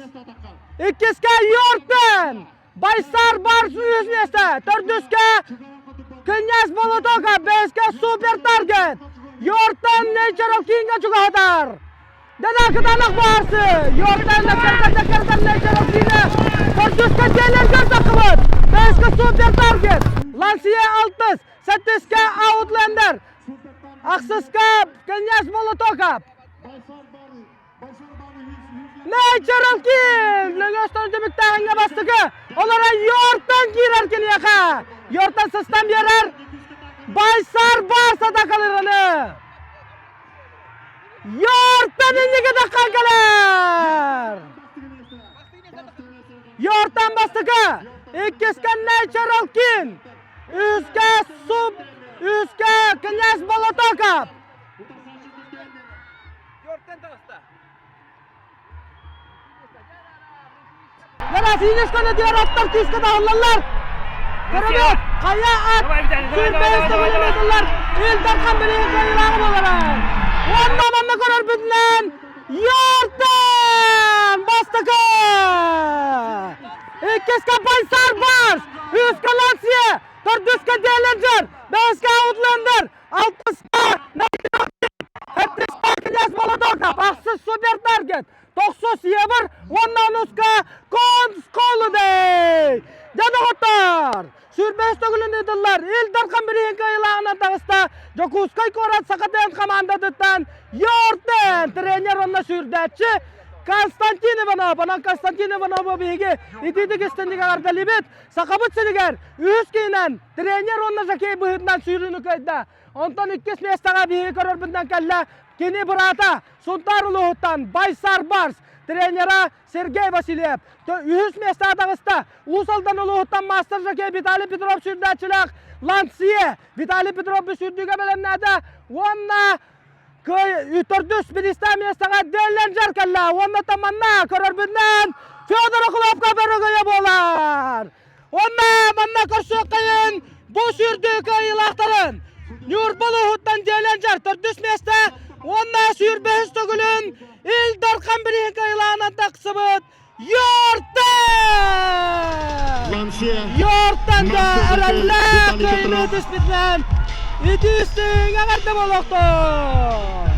Иккискэ Йортен. Байсар Барс үһүс миэстэ. Төрдүскэ Князь Болотоков, бэһискэ Супер Таргет. Йортен Natural King-га чугаһатар. Дана кытаанах баарсы. Йортен Даккардар Natural King-а төрдүскэ дьиэлэргэр таххыбыт. Бэһискэ Супер Таргет. Лансия алтыс, сэттискэ Аутлендер. Ахсыска Князь Болотоков. Natural King! Лөгөстөн түмүктээһиҥҥэ бастакы. Олора Йортан киирэр киниэхэ. Йортан сыстан биэрэр. Байсар Барс атакалыраны. Йортан инники таххан кэлэр. Йортан бастакы. Иккискэ Natural King. Үскэ Суб, үскэ Князь Болотоков. Яна финиш көнөтүгэр аттар күүскэ таһыллаллар. Көрөбүт, хайа ат сүүрбэһис төгүлүн ыытыллар Ил Дархан билигин кыайыылааҕы буолара. Уонна манна көрөрбүтүнэн Йортан бастакы! Иккискэ Байсар Барс, үскэ Лансье, төрдүскэ Делленджер, бэһискэ Аутлендер, алтыска Сэттискэ Князь Молотоков, ахсыс Супер Таргет, тохсус Евр уонна онуска Конс Холидей! Дьэ доҕоттор! Сүүрбэһис төгүлүн ыытыллар Ил Дархан билигин кыайыылааҕынан таҕыста Дьокуускай куорат Саха хамаандатыттан Йортен тренер уонна сүүрдээччи Константин Иванов. Онон Константин Иванову биһиги итиитик истинник эҕэрдэлиибит. Сахабыт сиригэр үһүс киһинэн тренер уонна жокей быһыытынан сүүрүүнү кыайда. Онтон иккис миэстэҕэ биһиги көрөрбүтүнэн кэллэ кини быраата Сунтаар улууһуттан Байсар Барс тренера Сергей Васильев. Үһүс миэстэҕэ таҕыста Уус Алдан улууһуттан мастер жокей Виталий Петров сүүрдээччилээх Лансье Виталий Петров бу сүүрдүүгэ бэлэмнээтэ уонна төрдүс бириистээх миэстэҕэ Делленджер кэллэ уонна манна көрөрбүтүнэн Федор Окуловка бөрөгөйө буолар. Уонна манна көрсүөххэйин бу сүүрдүү кыайыылаахтарын Ньурба улууһуттан Делленджер төрдүс миэстэ уонна сүүрбэһис төгүлүн Ил Дархан бирииһин кыайыылааҕынан тахсыбыт Йортан! Йортан да эрэллээх кыайыыны түспүтүнэн итиистиҥ эҕэрдэ буолуохтун!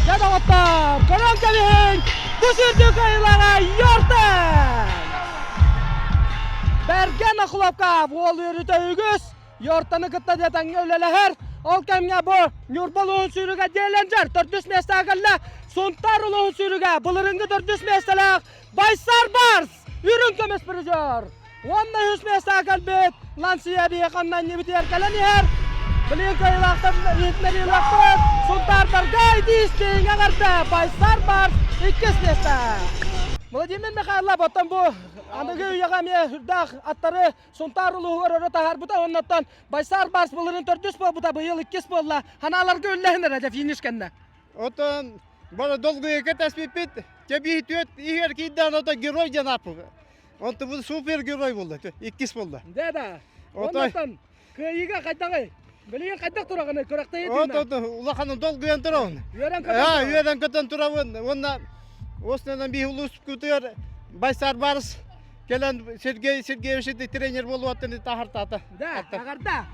Дьэ доҕоттор, көрөн кэбиһиҥ, бу сүүрдүү кыайыылааҕа Йортан! Бэргэн Охлопков уол үөрүүтэ үгүс, Йортаны кытта тэҥҥэ үлэлэһэр. Ол кэмҥэ бу Ньурба улууһун сүүрүгэ Делленджер төрдүс миэстэҕэ кэллэ. Сунтаар улууһун сүүрүгэ былырыыҥҥы төрдүс миэстэлээх Байсар Барс үрүҥ көмүс призер. Уонна үһүс миэстэҕэ кэлбит Лансия биһиэхэ ньибитигэр кэлэн иһэр. Билигин кыайыылаахтар иһитиннэриилэхпит. Сунтаардарга итии-истиҥ эҕэрдэ Байсар Барс иккис миэстэ. Владимир Михайлов оттон бу аныгы үйэҕэ эмиэ үрдээх аттары Сунтаар улууһугар өрө таһаарбыта уоннаттан Байсаар Барс былырыын төрдүс буолбута, быйыл иккис буолла. Ханааларга үллэһин эрэ дьэ финиш кэннэ.
Отон бары долгуйа тэспиппит. Чэбии түөт иһэр киирдээн ото герой диэн ааппыт. Онто бу супер герой буолла, иккис буолла.
Да да. Оннуттан кыайыыга хайдаҕый? Билигин хайдах тураҕыный күрэхтэһии
тыына? От улахан долгуйан турабын.
Үөрэн көтөн.
Үөрэн көтөн турабын. Уонна Оснанан биһи улууспутугар Байсаар Барс Кэлэн Сергей Сергеевич тренер буолуоттан таһартаата.
Да, агарда.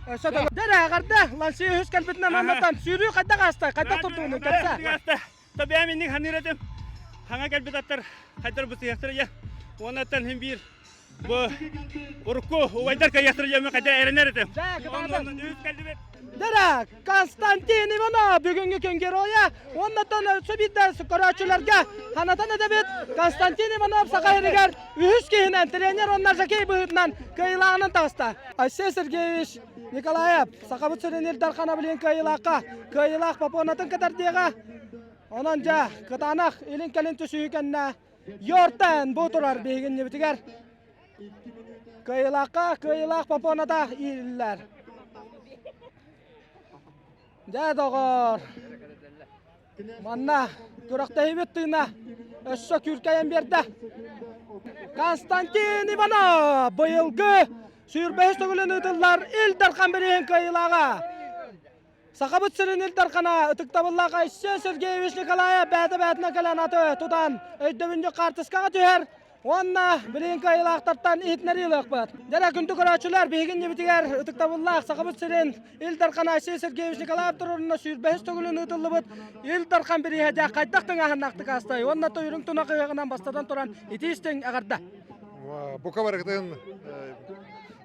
Дэрэ агарда. Ланси үһүс кэлбитинэн аннатан сүүрүү хайдах ааста? Хайдах турдугуну кэпсэ.
Табиам инник ханыыр этим. Хаҥа кэлбит аттар хайдар бытыахтар я. Уоннаттан хин биир. Бу урукку убайдар кайястыр дьэммэ хайда эрэнэр этим.
Дара Константин Иванов бүгүҥҥү күн геройа уоннаттан өссө биирдэ көрөөччүлэргэ ханатан этэбит Константин Иванов Саха сиригэр үһүс киһинэн тренер уонна жокей быһыытынан кыайыылааҕынан таҕыста. Айсен Сергеевич Николаев Сахабыт сирин Ил Дархана билигин кыайыылаахха кыайыылаах попонатын кытардыаҕа. Онон дьэ кытаанах илин-кэлин түсүһүү кэннэ Йортан бу турар биһигиннибитигэр. Кыайыылаахха кыайыылаах попоната иириллэр. Дьэ доҕоор, манна күрэхтэһиибит тыына өссө күүркэйэн биэрдэ. Константин Иванов быйылгы сүүрбэһис төгүлүн ыытыллар Ил Дархан бирииһин кыайыылааҕа. Сахабыт сирин Ил Дархана ытыктабыллаах Айсен Сергеевич Николаев бэйэтэ-бэйэтинэн кэлэн аты тутан өйдөбүнньүк хаартыскаҕа түһэр уонна билигин кыайыылаахтартан иһитиннэрии ылыахпыт. Дьэ күндү көрөөччүлэр, биһиги иннибитигэр ытыктабыллаах Сахабыт сирин Ил Дархана Айсен Сергеевич Николаев туруорунна сүүрбэһис төгүлүн ыытыллыбыт Ил Дархан бирииһэ дьэ хайдах тыҥааһыннаахтык аастай уонна тойрун тунах ыһыаҕынан бастатан туран итии-истиҥ эҕэрдэ!
Бука барыгытын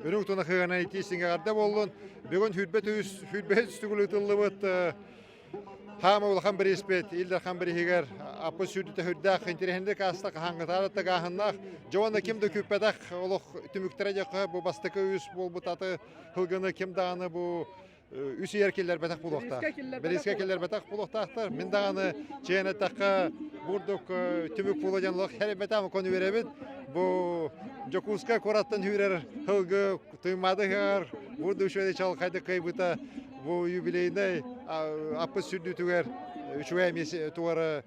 үрүҥ тунах ыһыаҕынан итии-истиҥ эҕэрдэ буоллун! Бүгүн сүүрбэ үс сүүрбэһис төгүл ыытыллыбыт хаама улахан бирииспит Ил Дархан бирииһигэр аппыт сүүрдүтэ сүрдээх интэриэһинэй ааста хаһааҥҥытааҕар тыгааһыннаах дьэ уонна ким да күүппэтэх олох түмүктэрэ диэххэ бу бастакы үс буолбут аты сылгыны ким даҕаны бу үс ыйар киллэрбэтэх буолуохтаах. Бириискэ киллэрбэтэх буолуохтаахтар. Мин даҕаны чиэн эттэххэ бурдук түмүк буола диэн олох хэрибэтэх кон үөрэбит. Бу Дьокуускай куораттан үүрэр сылгы Туймаада ыһыаҕар бурду үчүгэй чалхайдык кыайбыта бу юбилейнай аппыт сүрдүүтүгэр үчүгэй эмиэ тугары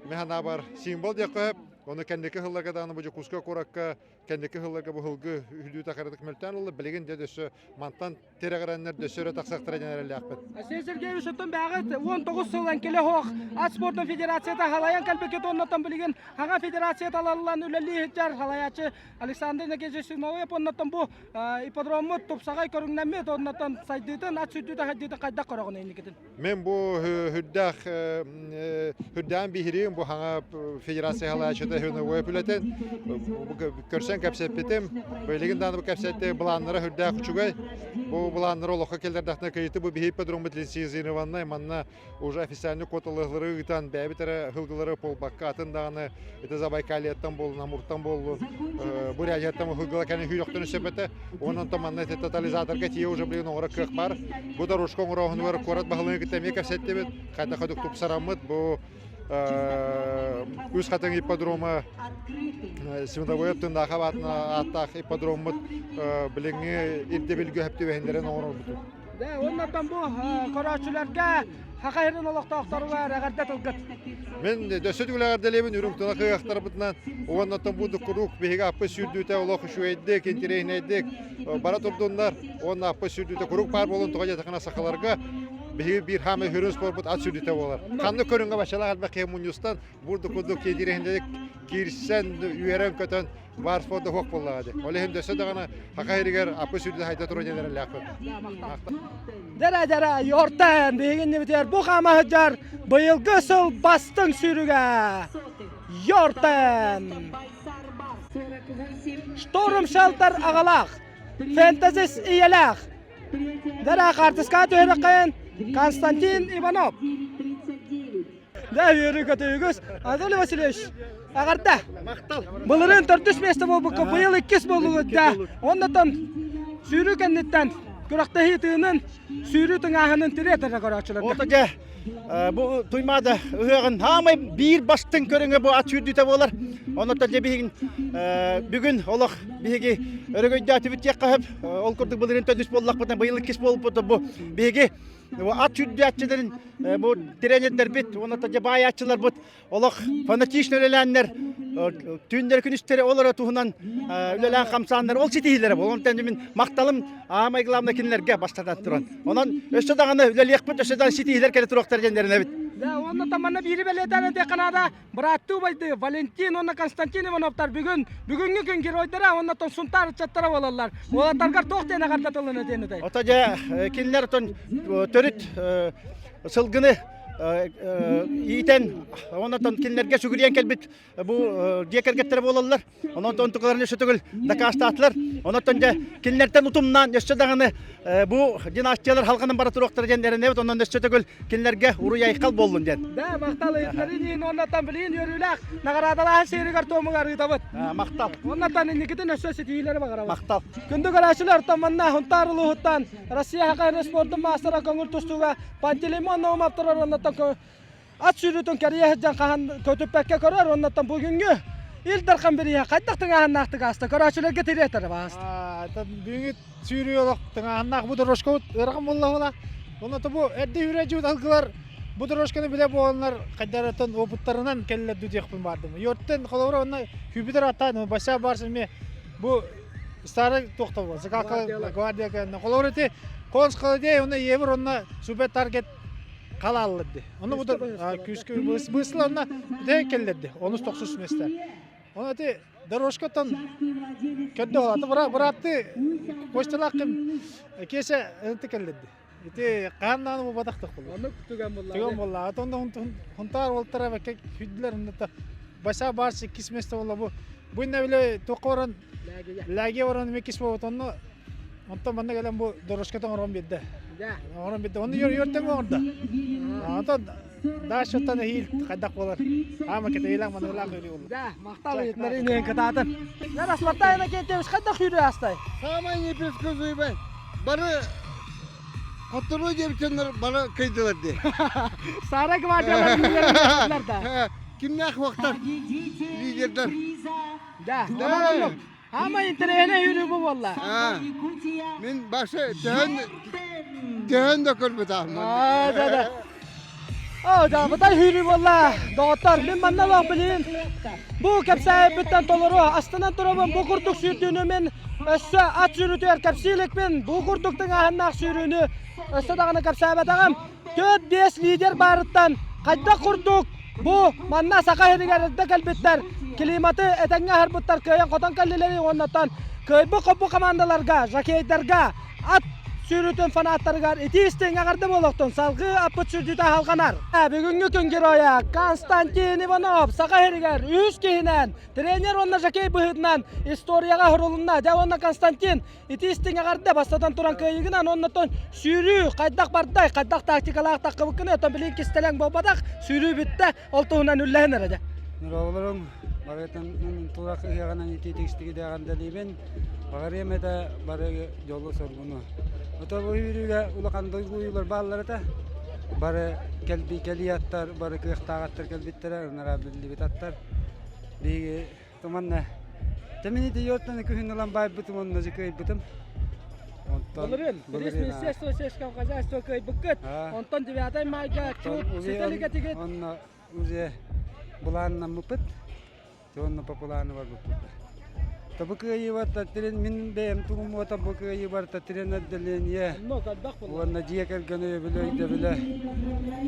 механабар символ диэххэ сөп. Ону кэнники сылларга даҕаны бу Дьокуускай куоракка кэнники сылларга бу сылгы үһүлүү такарытык мөлтөөн ылла. Билигин дьэ дөссө мантан тирэҕирэннэр дөссө өрө тахсахтара диэн эрэллээхпит.
Алексей Сергеевич оттон бэҕэт 19 сыл эҥкилэ суох ат спордун федерацията халайан кэлбиккит оннуттан билигин хаҥа федерация талаллан үлэлии сылдьар халайааччы Александр Иннокентьевич Новоев оннуттан бу ипподроммут тупсаҕай көрүҥнэммит оннуттан сайдыытын ат сүүрдүүтэ сайдыытын хайдах көрөҕүн инникитин?
Мен бу хүрдээх хүрдээн биһириим бу хаҥа федерация халаачыта Новоев үлэтин көрсөн кэпсэппитим. Билигин даҕаны бу кэпсэтти былааннара хүрдээх үчүгэй. Бу былааннары олоххо киллэрдэхтэринэ кыйыты бу биһи ипподроммут лицензированный манна уже официальный куоталаһыылары ыытан бэйэбит эрэ сылгылары буолбакка атын даҕаны ити Забайкальеттан буоллун, Амуртан буоллун, Бурятияттан сылгыла кэлин сүүрөхтөрүн сөп этэ. Онон онтон манна ити тотализаторга тиийэ уже билигин оҥоро кыах баар. Бу дорожка оҥорооһунугар куорат баһылыгын кытта эмиэ кэпсэттибит. Хайдах курдук тупсараммыт бу Үс Хатыҥ ипподрома Световой Тындаахап ааттаах ипподроммут билиҥҥи ирдэбилгэ сөп түбэһиннэрэн оҥорорбутун.
Дэ, уоннаттан бу көрөөччүлэргэ Саха сирин олохтоохторугар эҕэрдэ тылгыт.
Мин дөссө түгэл эҕэрдэлиэбин үрүҥ тунах ыһыахтарбытынан уоннаттан бу куруук биһиги аппы сүүрдүүтэ олох үчүгэйдик, интэриэһинэйдик бара турдуннар уонна аппы сүүрдүүтэ куруук баар буолун тоҕо диэтэххинэ сахаларга биһиги биир хаамай хүрүн спорпут ат сүүрдүүтэ буолар. Ханнык көрүҥҥэ баччалаах элбэх киһи мунньустан бурдук курдук интэриэһинэйдик киирсэн, үөрэн-көтөн баар спорда суох буоллаҕа дии. Ол иһин дөссө даҕаны Саха сиригэр аппы сүүрдэ хайда туран эрэллээхпин.
Дэрэ дэрэ Йортен биһигиннибитигэр бу хаама сылдьар быйылгы сыл бастыҥ сүүрүгэ Йортен Шторм Шелтер аҕалаах Фэнтезис ийэлээх Дэрэ хаартыскаҕа түһэрэххин Константин Иванов Дэ үөрүү көтүүгүс Анатолий Васильевич эҕэрдэ.
Махтал.
Былырыын төрдүс миэстэ буолбукка быйыл иккис буоллугут да. Оннотон сүүрүү кэнниттэн күрэхтэһии тыынын, сүүрүү тыҥааһынын тириэтэрэ көрөөччүлэргэ.
Ото дьэ бу Туймаада ыһыаҕын хаамай биир бастыҥ көрүҥэ бу ат сүүрдүүтэ буолар. Оннотон дьэ биһигин бүгүн олох биһиги өрөгөйдөөтүбүт диэххэ сөп. Ол курдук былырыын төрдүс буоллахпытына быйыл иккис буолбут бу биһиги ат сүүрдээччилэрин бу тренердэрбит уонна баайааччыларбыт олох фанатично үлэлээннэр түүннэри күнүстэри ол эрэ туһунан үлэлээн хамсааннар ол ситиһиилэрэ буолан онтон мин махталым аамай главное кинилэргэ бастатан туран онон өссө даҕаны үлэлиэхпит өссө даҕаны ситиһиилэр кэлэ туруохтара диэн эрэнэбит
Да, уонна таманна биири бэлиэтээн этиэххэ наада бырааттыы убайды Валентин уонна Константин Ивановтар бүгүн бүгүҥҥү күн геройдара уонна Сунтаар ыччаттара буолаллар. Уолаттаргар туох диэн эҕэрдэ тылын этиэн этэй?
Ото дьэ кинилэр отон төрүт сылгыны. иитэн, онон кинилэргэ сүгүрүйэн кэлбит бу дьиэ кэргэттэрэ буолаллар. Онон онтукаларын өссө төгүл дакаастаатылар. Онон дьэ кинилэртэн утумнаан өссө даҕаны бу династиялар халҕанан бара туруохтара диэн эрэнэбит. Онон өссө төгүл кинилэргэ уруй-айхал буоллун диэн.
Да, махтал ыйыттарын иһин уоннаттан билигин үөрүүлээх наҕараадалааһын сиэригэр туомугар ыытабыт.
Махтал.
Уоннаттан инникитин өссө ситиһиилэри баҕарабыт.
Махтал.
Күндү көрөөччүлэр, манна Хунтаар улууһуттан Россия Хакайры спордун маастара көҥүл тустууга Пантелеймон Наумов турар уоннаттан ат сүүрүүтүн кэрийэ сылдьан хаһан көтүппэккэ көрөр уоннаттан бүгүҥҥү Ил Дархан бирииһэ хайдах тыҥааһыннаахтык ааста көрөөччүлэргэ тириэтэр бааста.
Бүгүҥҥү сүүрүү олох тыҥааһыннаах бу дорожкабыт ыарахан буолла Онно бу эрдэ үүрээччибит алгылар бу дорожканы билэ буоланнар хайдарыттан опыттарынан кэллэр диэхпин баардым. Йорттен холобура онно Юпитер аттаан Бася Барс эмиэ бу старый туохта буол закалка гвардия кэннэ холобура ити конс холодей онно евр онно супер таргет халаалларды. Онно бу күүскэ бысла онно бүтэ келлерди. Онус тохсус месте. Оны ити дорожкаттан көрдө олаты быраатты Костялаах ким кесе ынты келлерди. Ити хааннааны бу батахтык болла.
Оннук түгэн болла.
Түгэн болла. Атонда хунтаар болтара бәкке хүддилер онда баса барс иккис месте болла бу. Бу инне биле тоққа баран ләге баран мекис болот онно онтон манна келен бу дорожкатан орон бидде. Орон бидде. Оны йор йортен оңорда. Онтон дашоттан хил хайдах болар. Ама кетейлак манулак өри болла.
Да, махтал ыйытнары кытаатын. Ярас Мартайна кетебиз хайдах хүрүү астай.
Самый непредсказуемый. Бары хотторуу диэбитиннэр бары кыйдылар дии.
Сара гвардиялар лидерлер да.
Кимнээх уохтар лидердэр.
Да. Да. Ама интэриэһинэй хүрүү бу буолла.
Мин башы төһөн төһөн да көрбүтаам.
Аа, да, да. Оо, да, бытай хүрүү буолла. Доҕоттор, мин манна олох билин. Бу кэпсээбиттэн толору астынан турабын. Бу курдук сүүрдүүнү мин өссө ат сүүрүүтүгэр кэпсииликпин. Бу курдук тыҥааһыннаах сүүрүүнү өссө даҕаны кэпсээбэтэҕим. 4-5 лидер баарыттан хайдах курдук бу манна Саха сиригэр эрдэ кэлбиттэр климаты этэҥҥэ аһарбыттар кыайан хотон кэллилэри уоннаттан кыайбыт хоппу командаларга, жокейдарга ат сүүрүүтүн фанаттарыгар итии истиҥ эҕэрдэ буолуохтун салгыы аппыт сүүрдүүтэ халҕанар. Бүгүҥҥү күн геройа Константин Иванов Саха сиригэр үһүс киһинэн тренер уонна жокей быһыытынан историяҕа сурулунна. Дьэ уонна Константин ити истиҥ эҕэрдэ бастатан туран кыайыыгынан оннотон сүүрүү хайдах бардай, хайдах тактикалаах таххыбыккыны оттон билигин кистэлэҥ буолбатах сүүрүү бүттэ ол туһунан үллэһин эрэ дьэ.
Нуроволорум барытын тулах ыһыаҕынан итии тикстиги дэҕэрдэлиибин. Баҕарыам этэ бары дьолу-соргуну. Ото бу үүрүүгэ улахан дойгуйулар бааллар этэ. Бары кэлби кэлии аттар, бары кыахтаах аттар кэлбиттэрэ, ынара биллибит аттар. Биһиги туманна Тэмини тиийиоттан күһүн ылан байбытым онно кыайбытым. Онтон
Былырыын Приз Министерства сельского хозяйства кыайбыккыт. Онтон 9 майга чуут ситэлигэ
Онно уже былааннаммыппыт. Онно по плану барбыппыт. Табы кыайыыбар трен мин бэйэм тугум бу кыайыыбар трен отделение уонна дьиэ кэргэн өйөбүлэ өйдөбүлэ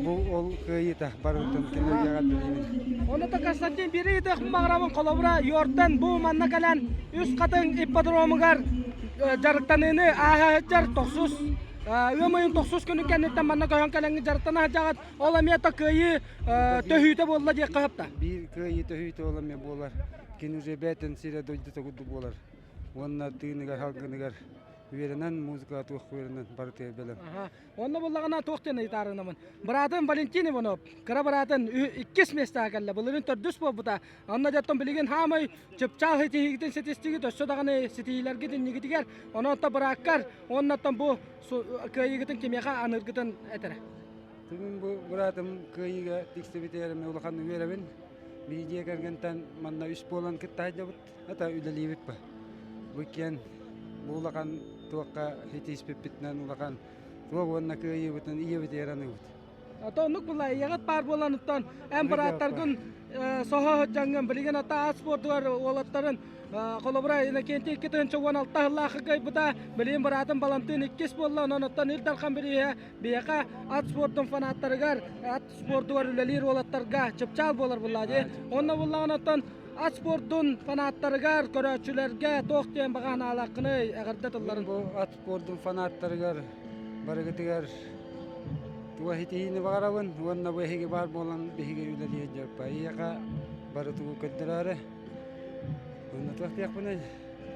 бу ол кыайыыта барытын кинилэргэ билиибин.
Оны та Константин бири ытых мағрамын холобура Йортан бу манна кэлэн үс хатыҥ ипподромугар дьарыктаныыны ааһа тохсус ыам ыйын тохсус күнүн кэнниттэн манна көһөн кэлэҥҥи дьарыктана сылдьаҕыт ол эмиэ та кыайыы төһүүтэ буолла диэххэ сөп
Биир кыайыы төһүүтэ ол эмиэ буолар. Кини уже бээтин сирэ дойдута курдук буолар. Уонна тыыныгар халгыныгар үөрэнэн музыка туох үөрэнэн барытыгар бэлэм.
Онно буллаҕына туох диэн ыйытаарынамын. Быраатым Валентин Иванов, кыра быраатын иккис миэстэҕэ кэллэ. Былырыын төрдүс буолбута. Онно дьоттон билигин хаамай чыпчаал ситиһиигитин ситистигит, өссө даҕаны ситиһиилэргит иннигитигэр. Онон бырааккар, уоннаттан бу кыайыыгытын кимиэхэ аныыргытын этэрэ.
Бүгүн бу быраатым кыайыыга тиксибитигэр эмиэ улахан үөрэбин. Биһи дьиэ кэргэнтэн манна үс буолан кытта сылдьабыт, ата үлэлиибит ба. Бу иккиэн бу улахан туохха итииспиппитинэн улахан туох уонна кыайыыбытын ийэбитигэр аныыбыт.
Ото оннук була ийэҕит баар буолан оттон эн бырааттаргын соһо сылдьаҥҥын билигин ата ат спордугар уолаттарын холобура Иннокентий 2016 сыллаахы кыайбыта билигин быраатым Балантыын иккис буолла онон оттон Ил Дархан бирииһэ биһиэхэ ат спордун фанаттарыгар ат спордугар үлэлиир уолаттарга чыпчаал буолар булла дии онно буллаҕын оттон ат спордун фанаттарыгар көрөөччүлэргэ туох диэн баҕа санаалааххыный эҕэрдэ тылларын
Бу ат спордун фанаттарыгар барыгытыгар.
Туга ситиһиини баҕарабын уонна бу эһиги баар буолан биһиги үлэлиир дьарпа эйиэхэ бары тугу көрдөрөөрү. Уонна туох диэхпиний?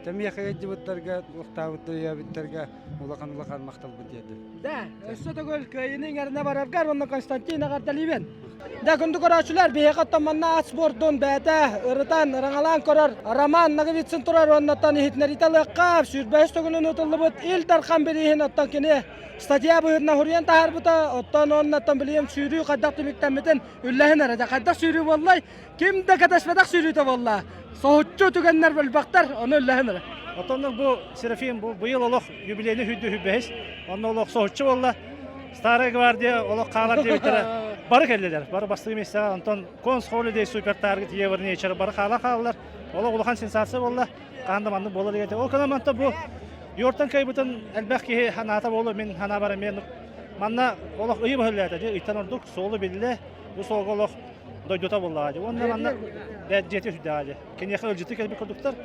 Тэмиэхэ ыалдьыбыттарга, туохтаабыттар өйөөбүттэргэ улахан улахан махталбын тиэрдим.
Да, өссө төгүл кыайыыны иҥэринэ бараргар уонна Константин эҕэрдэлиибин. Да, күндү көрөөччүлэр, биһиэхэ оттон манна ат спордун бэйэтэ ырытан, ыраҥалаан көрөр Роман Ноговицын турар уоннаттан иһитиннэриитэ ылыахха, 25 төгүлүн ыытыллыбыт Ил Дархан бирииһин оттон кини статья быһыытынан суруйан таһаарбыта, оттон оннаттан билигин сүүрүү хайдах түмүктэммитин үллэһин эрэ. Дьэ, хайдах сүүрүү буоллай? Ким да кэтэспэтэх сүүрүүтэ буолла. Соһуччу түгэннэр бөлбөхтөр, ону үллэһин эрэ.
Оттон бу Серафим бу быйыл олох юбилейный хүддү хүббэһис, онно олох соһуччу буолла. Старая гвардия олох хаалар диэбиттэрэ бары кэллилэр. Бары бастакы миэстэҕэ онтон Конс Холидей Супер Таргет Евро бары хаала хааллар. Олох улахан сенсация буолла. Хаан да маннык буолар диэти. Ол кынан манта бу Йортан кайбытын элбэх киһи ханаата буолу мин ханаабар эмиэ манна олох ыйы быһыллаата дии ыйтан ордук суолу биллэ. Бу суолга олох дойдута буоллаҕа дии. Уонна манна дьиэтэ сүрдээҕэ дии. Киниэхэ ыалдьыты кэлбит курдуктар.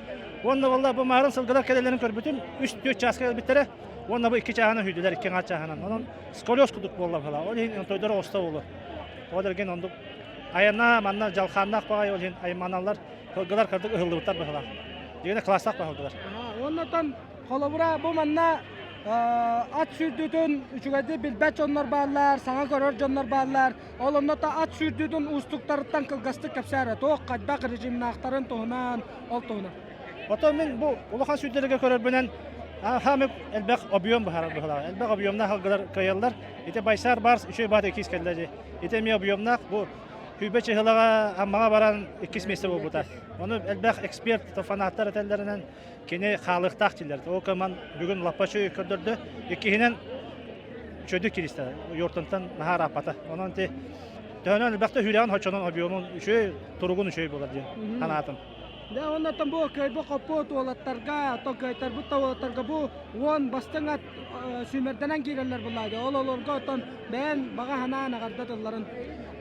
Уонна буолла бу маарын сылгылар кэлэллэрин көрбүтүм. Үс-түөрт чааска кэлбиттэрэ. Уонна бу икки чааһынан сүүрдүлэр, икки аҥаар чааһынан. Онон сколиоз курдук буолла быһыылаах. Ол иһин тойдоро оста буолуо. Ол эргин оннук айана манна дьалхааннаах баҕайы ол иһин айманаллар, сылгылар кырдык ыһыллыбыттар быһыылаах. Дьиҥинэ класстаах баһылгылар.
Уонна холобура бу манна ат сүүрдүүтүн үчүгэйдик билбэт дьоннор бааллар, саҥа көрөр дьоннор бааллар. Ол онно ат сүүрдүүтүн уустуктарыттан кылгастык кэпсээр туох хайдах режимнаахтарын туһунан ол туһунан.
Оттон мин бу улахан сүүрдэргэ көрөрбүнэн хаамык элбэх объем быһаарар быһыылаах. Элбэх объемнаах алгылар кыайаллар. Ити Байсаар Барс үчүгэй баат иккис кэллэ дии. Ити эмиэ объемнаах. Бу Күүбэ чыһылаҕа Аммаҕа баран иккис миэстэ буолбута. Ону элбэх эксперт, фанаттар этэллэринэн кини хаалыахтаах дииллэр. Ол кэман бүгүн лаппа үчүгэй көрдөрдө. Иккиһинэн үчүгэйдик киристэ. Йортонтон наһаа ырааппата. Онон ти төһөнөн элбэхтэ сүүрэҕин хочонон объемун үчүгэй, туругун үчүгэй буолар диэн санаатым.
Дьэ, оннуттан бу кыайбы хоппут уолаттарга, оттон кыайтарбыт да уолаттарга бу уон бастыҥ ат сүүмэрдэнэн киирэллэр буллаа дии. Ол олорго оттон бэйэн баҕа санаан эҕэрдэ тылларын.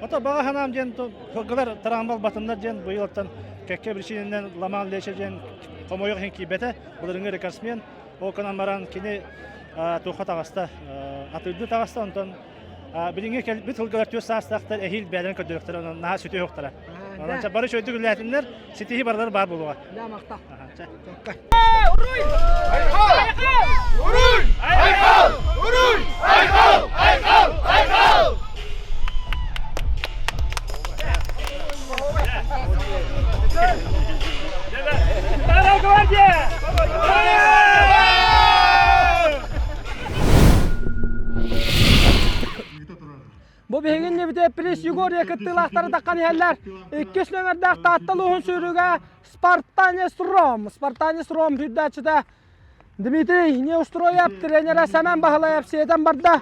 Ото баҕа санаам диэн сылгылар тыраамбал батыннар диэн быйылтан кэккэ причинэнэн Ламан Леча диэн хомойуох иһин киирбэтэ. Былырыҥҥы рекордсмен. Ол гынан баран кини туохха таҕыста, атыырдыы таҕыста, онтон билиҥҥи кэлбит сылгылар түөрт саастаахтар эһиил бэйэлэрин көрдөрүөхтэрэ, онон наһаа сүтүө суохтара. Онон бары үчүгэйдик үлэлээтиннэр, ситиһии барылар баар буолуоҕа.
Уруй! Айхал!
Уруй! Айхал! Уруй! Айхал! Айхал! Айхал!
Старая гвардия!
Бу биһигин небите Плис Егория кыттыылаахтары таххан иһэллэр. Иккис нөмердээх Таатта улууһун сүүрүгэ Спартанец Ром. Спартанец Ром сүүрдээччитэ Дмитрий Неустроев тренерэ Сэмэн Баһылаев сиэтэн барда.